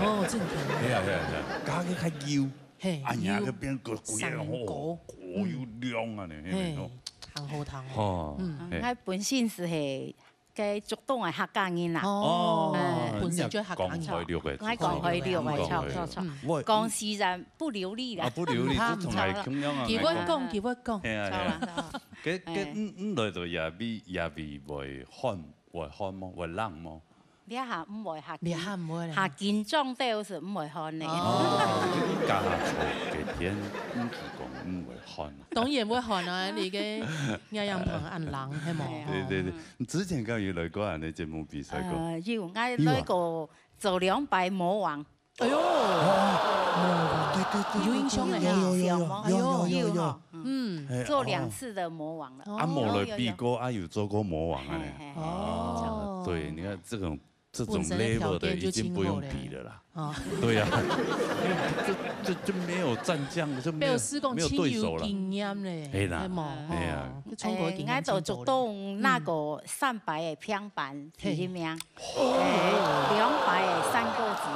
哦，真个。係啊，係啊，係啊，加个較幼，係，哎呀，幼。該變个，个，山歌。哦，哦，又亮啊呢，係無？係，很好聽。哦，嗯。係。𠊎本身係該竹東个客家人啦。哦，哎。本身就客家人。講海陸个，𠊎講海陸个，講海陸。著，著，著。嗯。我，講自然不流利啦。啊，不流利，嗯，就同𠊎共樣啊，佢會講，佢會講。係啊，係啊。著啦，著啦。該，該，哎。你，你來到這位，這位會寒，會寒無？會冷無？這下毋會，下緊，這下毋會啦。下緊張兜係毋會寒呢。哦。你家下坐个天，毋係講毋會寒啊。當然會寒啊，你个，你也毋會恁冷，係無？哎呀。對，對，對。你之前敢有來過恁呢節目比賽過？呃，有，𠊎來過做兩擺魔王。哎喲，哦，對，對，對，有印象呢。有，有，有，有，有，有，有，有，有。有哈，嗯。哎，做兩次的魔王了。哦。啊，無來比過，啊，有做過魔王啊呢。嘿，嘿，嘿。哦。啊，對，你看這種，這種level的已經不用比了啦。本身的條件就真好了。哦。對啊，因為這，這，這沒有戰將，這沒有，沒有師公沒有對手了。真有經驗咧，嘿啦，係無？哎呀。哦，去唱歌經驗真多咧。哎，𠊎做竹東拿過三擺个平板第一名。嗯。 哦。哎，兩擺个山歌節，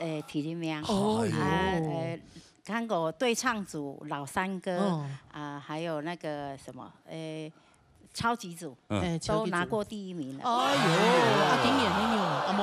哎，第一名。哦喲。啊，呃，看過對唱組老山歌，嗯。啊，還有那個什麼，哎，超級組，嗯。哎，都拿過第一名了。超級組。哎喲，啊，今年還有啊，啊，無。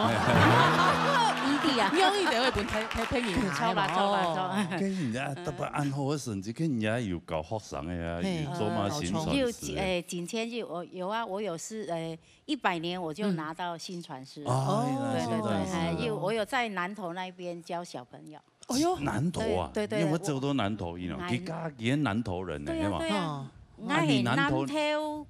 毋知啊。你一定會分大，大，大人拿的嘛，著吧，著吧，著吧。哦。跟人家得到恁好个成績，跟人家有搞學生个啊，嘿。有做嘛薪傳師个。有，哎，今天就，我有啊，我有是，哎， 一百年我就拿到薪傳師了。嗯。哦，原來薪傳師了。對，對，對，哎，有，我有在南投那邊教小朋友。哎喲。南投啊，對，對，對，你有沒有走到南投去呢？我，佢家，佢係南投人呢，對啊，係嘛？對啊。哦。𠊎係南投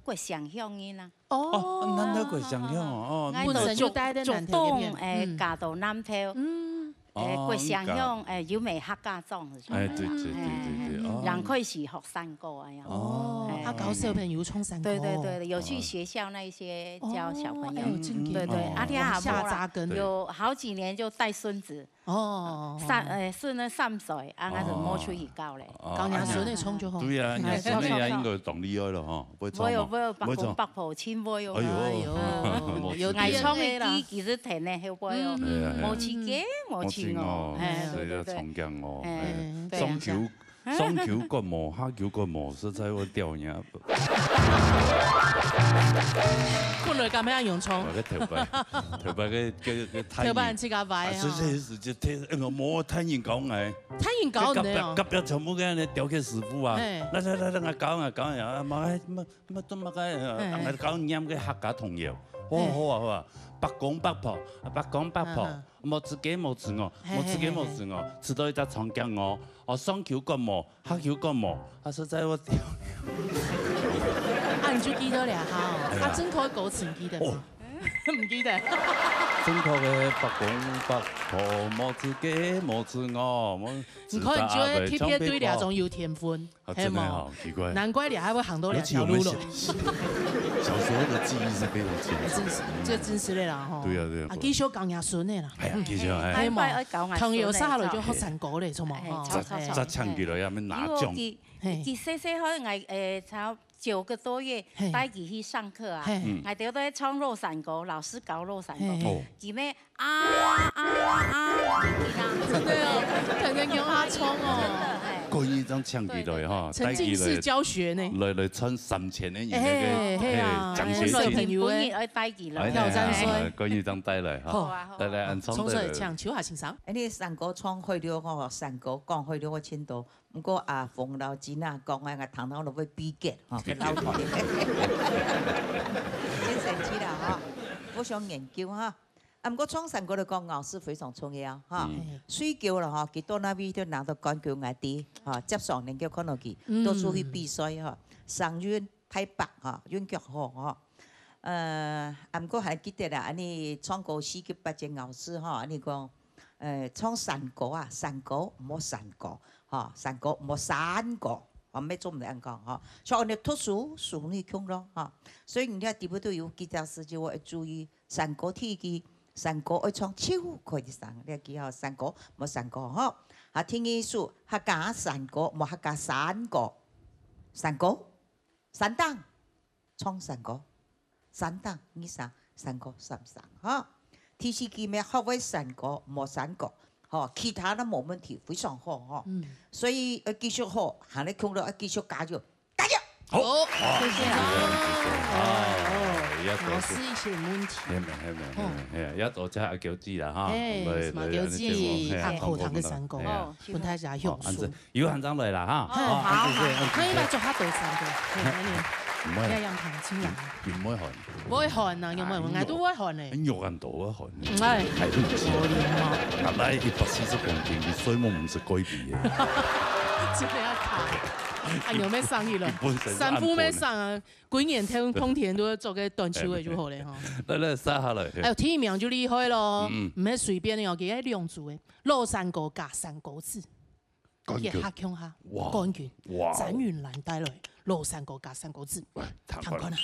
國城鄉人啊。哦，南投國城鄉哦，哦，𠊎本身就待在南投這片。竹東，哎，嗯。嫁到南投。嗯。 哎，哦，國城鄉，你講。哎，有名客家莊，係吧？哎，對，對，對，對，對，哎，哦。然後開始學山歌啊，呀。哦，哎，啊，教小朋友唱山歌。對，對，對，有去學校那些教小朋友。哦，哎喲，真个。對，對，哦。啊，這下無啦。往下扎根。有好幾年就帶孫子。哦。三，哎，孫仔三歲，啊，𠊎就無出去教咧。哦。教若孫仔唱就好。對啊，哎，若孫仔也應該當厲害了吼。 會唱無？無有，無有，伯公伯婆真會哦。哎喲，哎喲，有，有，有，愛唱个，佢，佢就彈个，會哦。嗯。哎呀，哎呀。無試過，無試過。無試過，哎，所以要唱驚哦。對，對，對。哎。哎，對啊。上口，上口割毛，下口割毛，實在會掉牙。本來敢樣用唱。我个頭擺，頭擺个，个，个太陽。頭擺自家擺啊。啊，是，是，是，就聽，哎，我無太陽講哎。太陽講的哦。隔壁，隔壁全部个那雕刻師傅啊。哎。來，來，來，來，我搞，我搞，啊，媽，媽， 麼，做麼个，呃，嘿。𠊎教念个客家童謠。好，嘿。好啊，好啊。伯公伯婆，啊，伯公伯婆，嗯哼。無自家無自我，嘿，無自家無自我，嘿，嘿，嘿。食到一隻長頸鵝，哦，上口割毛，下口割毛，啊，實在我，啊，你就記得了哈。哎呀。啊，正確个歌詞你記得嗎？哦。毋記得。正確个伯公伯婆，無自家無自我，無你看，你就會特別對這種有天分。 啊，係無？真的哦，奇怪。難怪你還會行到這條路咯。尤其我們小，小時候的記憶是非常清楚的。哎，真是，這真是的啦，吼。對啊，對啊，啊，繼續教若孫的啦。哎呀，繼續，哎。哎，無，愛教𠊎孫的，童謠煞落就學山歌咧，著無？哎，吼，著，著，著。哎。再唱起來，要拿獎。因為佢，嘿。佢細細漢，𠊎，哎，差九個多月，嘿。帶佢去上課啊。嘿。嗯。𠊎兜在唱老山歌，老師教老山歌。嘿，嘿。哦。佢咩 啊，啊，啊，真的哦，天天用阿聰哦。真的，哎。故意恁樣唱起來哈，沉浸式教學呢。帶起來，來，來賺三千个銀那個，哎，嘿啊，嘿，獎學金。哎，小朋友哎。本人愛帶起來。哎，挑戰賽。哎，故意恁樣帶來哈。好啊，好啊。來，來，恁樣帶來。從這裡唱，秋霞先生。哎，你山歌唱海陸吼，山歌講海陸个程度，毋過阿峰老師啊講，哎，𠊎聽到都會閉結，吼，閉結。老弟。真神奇啦，吼，互相研究哈。 啊，毋過唱山歌來講，咬字非常重要，哈。嗯。睡覺了，哈，佢到哪位都拿到冠軍𠊎知，哈，接上能夠看到佢，嗯。到處去比賽，哈。上運、台北，哈，運腳好，哈。呃，啊，毋過還記得啦，恁呢唱歌四級八級咬字，哈，恁呢講，呃，唱山歌啊，山歌，毋好山歌，哈，山歌，毋好山歌，哈，乜做毋得恁講，哈。像恁呢讀書，書你共樣，哈。所以你看底部都有幾隻字就會注意 山歌第一句，山歌愛唱就可以上，這句吼，山歌，無山歌吼。啊，第二首，客家山歌，無客家山歌。山歌，山頂，唱山歌，三等二聲，山歌三聲哈。第四句乜學會山歌，無山歌，吼，其他都無問題，非常好吼。嗯，所以要繼續好，還係共下愛繼續加油，加油！好，謝謝啊。啊，也老師一些問題。係咩係咩係咩係，也多謝阿嬌姊啦哈，哎，來什麼嬌姊，來啊，課堂个山歌，哎呀分大家享受好，恁。仔有閒正來啦哈，哎，好，好，恁仔可以吧？做較多山歌，嘿，毋會，要讓糖進來。佢毋會寒，不會寒啊，有沒有？我都會寒呢。有恁多會寒，哎，還可憐哦。原來一百四十公斤，佢睡目毋識改變个，真的要卡。啊，有沒有上去了？本身衫褲沒上啊，歸年天冬天都要做个短袖的就好了哈。來來，續下來，還有第一名就厲害咯，嗯毋係隨便的哦，佢係兩組的，老山歌加山歌子，冠軍也合共下哇冠軍，哇詹允蘭帶來老山歌加山歌子，喂，聽聽看啊。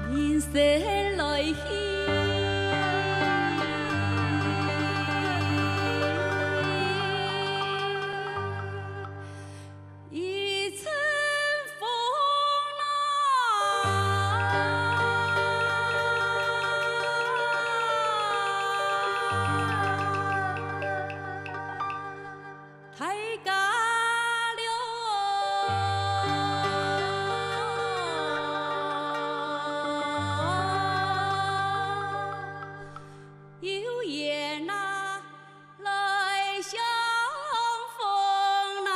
人生来去，一阵风浪。大家了，有缘啊，来相逢啊。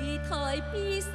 一台悲伤。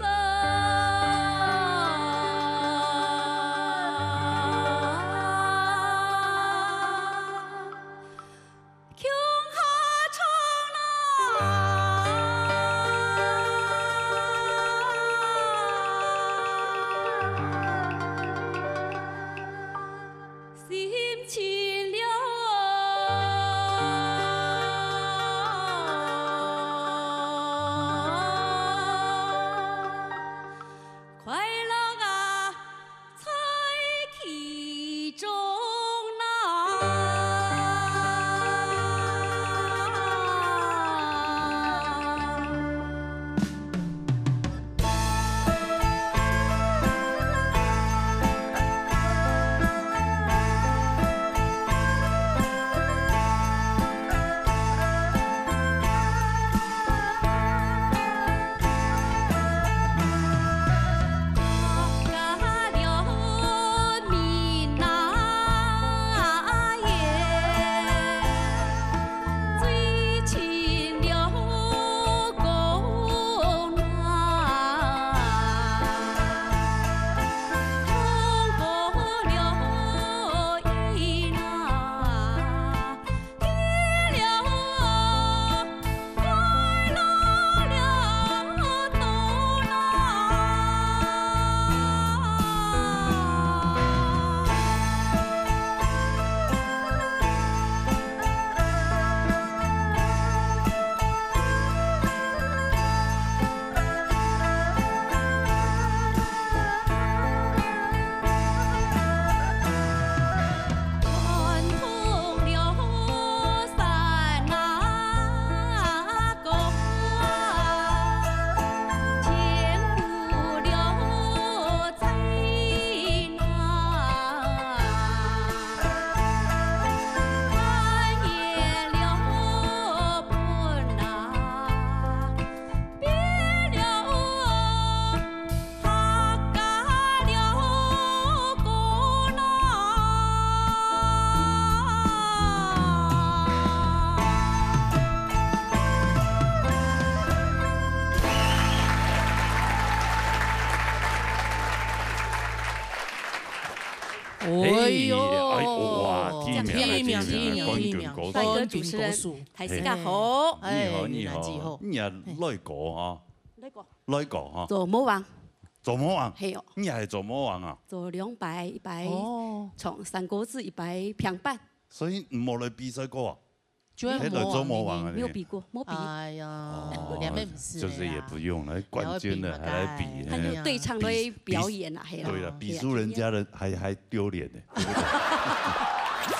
第一名，第一名，冠軍歌手。帅哥主持人，大家好。哎，你好，你好，你好。你也来过哈？来过。来过哈？做魔王。做魔王？嘿哦。你也系做魔王啊？做两摆，一摆哦。唱山歌子，一摆评判。所以你冇来比赛过啊？就系魔王。你来做魔王啊？没有比过，没比。哎呀，哦，两边不是就是也不用了，冠军了还来比，哎呀。还有对唱都会表演啊，嘿啦。对了，比输人家的还，还丢脸呢。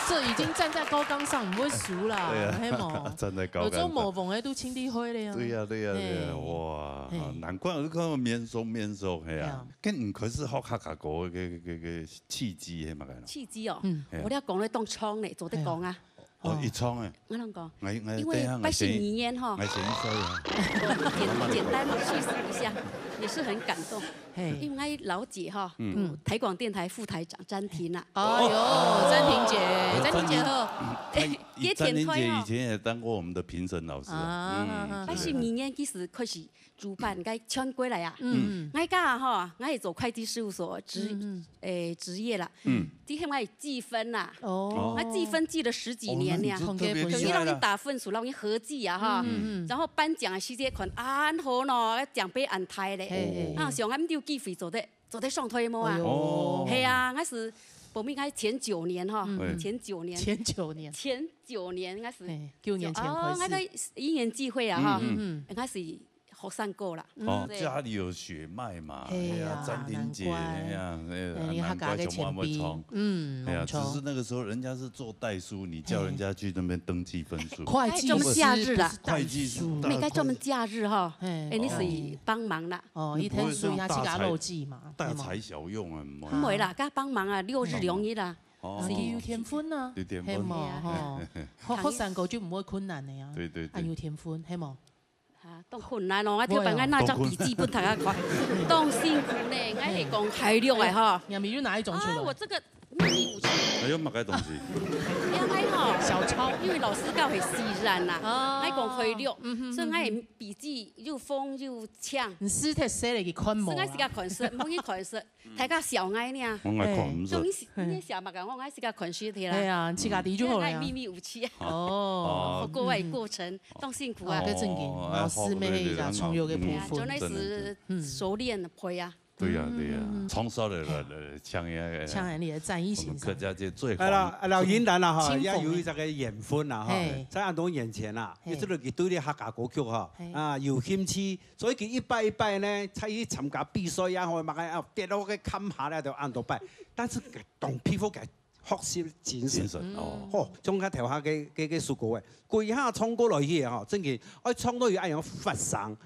这已经站在高岗上，毋会输啦，对啊，系无？站在高岗上。有种模仿的都清理开了呀。对呀，对呀，对呀，嘿。哇，嘿。难怪我就看到面熟面熟，系啊。对啊。跟你可是学客家歌个，个，个契机，系嘛个咯？契机哦，嗯。嘿啊。我咧讲咧当唱咧，做得讲啊。哦，一唱诶。我同你讲，我，我，因为八十二年吼。等一下，我先，我先说一下。我简，简单叙述一下，也是很感动。 嘿。因为我老姐哈，嗯。有台广电台副台长詹婷啊。哎哟，詹婷姐，詹婷姐好。嗯，她，詹婷姐以前也当过我们的评审老师啊。啊。嗯，八十二年其实开始主办，应该全国来啊。嗯。我家哈，我也做会计事务所职，嗯，嗯。诶，职业啦。嗯。之前我也计分啦。哦。我计分计了十几年了。哦，那你就特别厉害了。可以让你打分数，让你合计啊哈。嗯，嗯。然后颁奖的时间看，啊，恁好喏，奖杯恁大咧。嘿，嘿，嘿。啊，想俺就计费做得 做得上台无啊？哎哟。哦。系啊，我是报名个前九年哈，嗯。前九年。前九年。前九年我是，嘿，九年前开始。哦，我个因缘际会啊哈，嗯，嗯。我是学山歌啦。哦，对。家里有血脉嘛，嘿呀，哎呀，詹婷姐，难怪。哎呀，哎呀，哎，你客家个前辈。难怪全部会唱。嗯，哎呀，没错。只是那个时候人家是做代书，你叫人家去那边登记分数。哎，会计师，这么假日啦。不是代书。会计师，大家会计师。没该专门假日哈，嘿。哎，你是帮忙啦。 哦，你不会像大材，一天数下去给他落记嘛，大材小用啊，对吗？毋会啦，给他帮忙啊，六日两日啦。哦。是。啊，佢有天分啊，有天分。系無？吼，学，学山歌就毋会困难个呀。对，对，对。啊，有天分，系無？啊，當困難哦，我頭擺𠊎拿張筆記本大家看，當辛苦呢，𠊎係講海陸个吼。你還沒有拿一種出來。啊，我這個 秘密武器。還有麼个東西？因為吼，小抄。因為老師教係四縣啦，哦。𠊎講海陸，嗯哼，所以𠊎个筆記又風又強。你書忒細了，佢看無啊。所以𠊎自家看書，毋好去看書，大家笑𠊎呢。我愛看毋識。就你是，你寫麼个，我𠊎自家看書去啦。哎呀，自家知就好了呀。𠊎秘密武器。哦。學過个過程，當辛苦啊。哦，這正經，哦，老師乜係一個重要个部分。哎，學這個，哎呀，真的是熟練的培啊。 對呀，對呀，嗯。從小來，來，來，像一個，像你个戰役形象。我們客家界最紅，哎，老，老雲南啦，哈，清風也有一隻个緣分啦，哈，嘿。在恁多年前啦，嘿。一直都佢對這客家歌曲，哈，嘿。啊，有興趣，所以佢一擺一擺呢，才去參加比賽啊，或者麼个啊，跌落去坎下咧，就恁多擺。但是當佩服个學習精神。精神，哦。吼，像佢頭下个，个，个首歌誒，歸下唱過來去，吼，正經，愛唱到有恁樣發聲，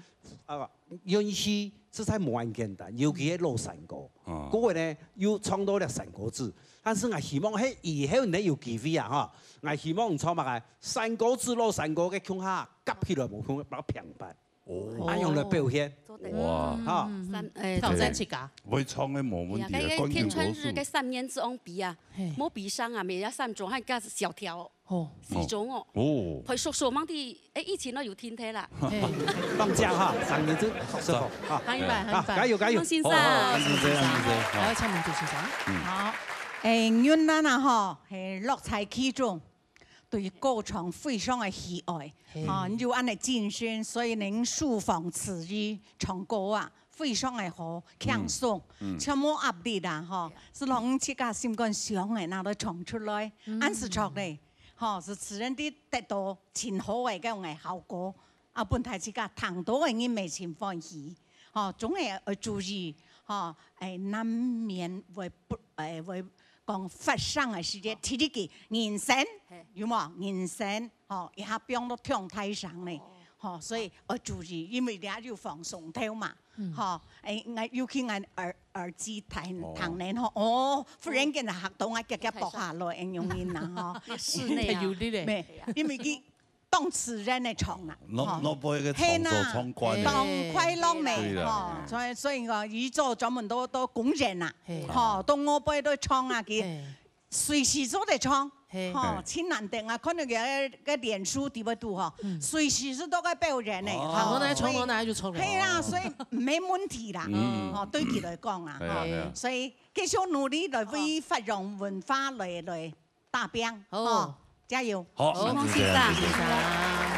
啊，運氣 實在無恁簡單，尤其係老山歌。哦。過後呢，又唱到了山歌子。但是𠊎希望係以後你有機會啊，哈，𠊎希望你唱麼个山歌子、老山歌个共下夾起來，無共下平板。哦。恁樣來表現。做得。哇。哈。嗯，嗯，嗯。三，誒，挑戰自家。會唱个無問題啊，哎呀，該，該天穿日，冠軍歌手。該三年之王比啊，嘿。無比上啊，每日三種，還加小調。 哦。四種哦。哦。陪叔叔忙的，誒，以前都有聽聽啦。嘿。放假哈，三年之後，哈。行一擺，行一擺。啊，加油，加油。張先生。好，好，好，張先生，張先生，好。還有請問主持人。嗯。好。誒，雲南啊，吼，係樂在其中，對歌唱非常个喜愛。嘿。啊，你就恁樣盡心，所以能收放自如唱歌啊。 非常个好，輕鬆，嗯，嗯。全無壓力啦，吼，係讓自家心肝想个，拿來唱出來，嗯。恁樣唱咧，吼，係自然地得到盡好个該種个效果，啊，分大自家聽到个人乜盡歡喜，吼，總係愛注意，吼，誒，難免會不，誒，會講發聲个時節，哦。提起人聲，嘿。有無？人聲，吼，一下放到忒大聲咧，哦。吼，所以愛注意，因為你也有放鬆頭嘛。 嗯。吼，誒，𠊎尤其𠊎耳，耳機聽，哦。聽呢吼，哦，忽然間就嚇到𠊎腳腳仆下來，恁樣啦，吼。室內啊。有力咧。咩，因為佢當自然个唱啦，腦，吼。腦部个創作創關个。係啦，當快樂呢，對啦。吼，所以，所以講，佢做專門都，都公園啦，係。吼，到外背都唱啊，佢係。 隨時做得唱，嘿。吼，嘿。盡難得啊！看到佢个，个臉書底背肚吼，嗯。隨時係都在表演呢，哦。吼，我來唱，所以，我來就唱了。係啦，所以無問題啦，嗯。吼，對佢來講啊，嘿啊，吼，嘿啊。所以繼續努力來為發揚文化來，來大餅，哦。哦，加油。好，好，那就這樣子。謝謝。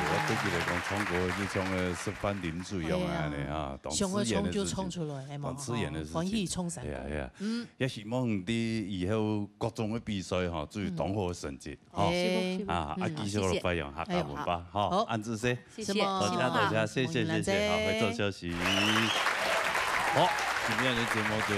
我對佢來講，唱歌就像个食飯啉水一樣啊，哎呀。恁樣啊，當自然的事情。想要唱就唱出來，哎嘛，當自然的事情。吼，歡喜唱山歌。係啊，係啊。嗯。也希望你以後各種的比賽吼，做有當好的成績，吼。哎。啊，啊，嗯，繼續來發揚客家文化，哎，好。吼，好。恁仔細。謝謝，什麼？多謝，多謝，謝謝，謝謝，好，回頭休息。好，今天的節目就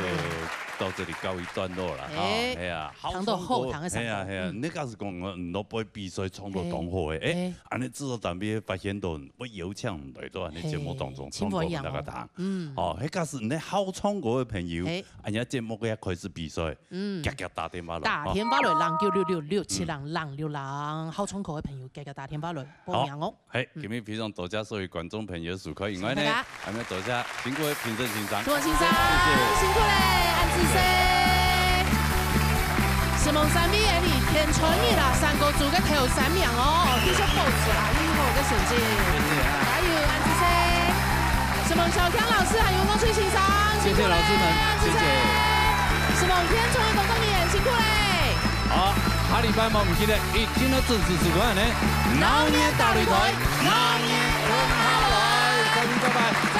到這裡告一段落了，哈。哎。哎呀，好唱歌，聽到好聽的山歌。哎呀，哎呀，嗯。你假使講，嗯，你都不會比賽，唱到當好的，哎，哎。恁樣製作單位發現到，會邀請你來到恁樣節目當中，嘿，唱歌分大家聽。真歡迎哦。嗯。哦，哎，假使你好唱歌的朋友，哎。恁樣節目要開始比賽，嗯。遽遽打電話來，打電話來，哦。零九六六六七零零六零，好唱歌的朋友，遽遽打電話來報名哦。好。 嘿，嗯。今日非常多謝所有觀眾朋友收看，因為呢，謝謝大家。還有多謝辛苦的評審先生。評審先生，謝謝。辛苦咧，恁仔細。承蒙三位，恁樣天穿日啊，山歌組个頭三名哦，繼續保持恁樣好个成績。謝謝啊。加油，恁仔細。承蒙小強老師還有農水先生，謝謝老師們，辛苦咧，恁仔細。謝謝。承蒙現場个工作人員，辛苦咧。 好，下禮拜無毋記得，一定要準時收看呢。鬧熱大擂台，鬧熱滾下來，再見，拜拜。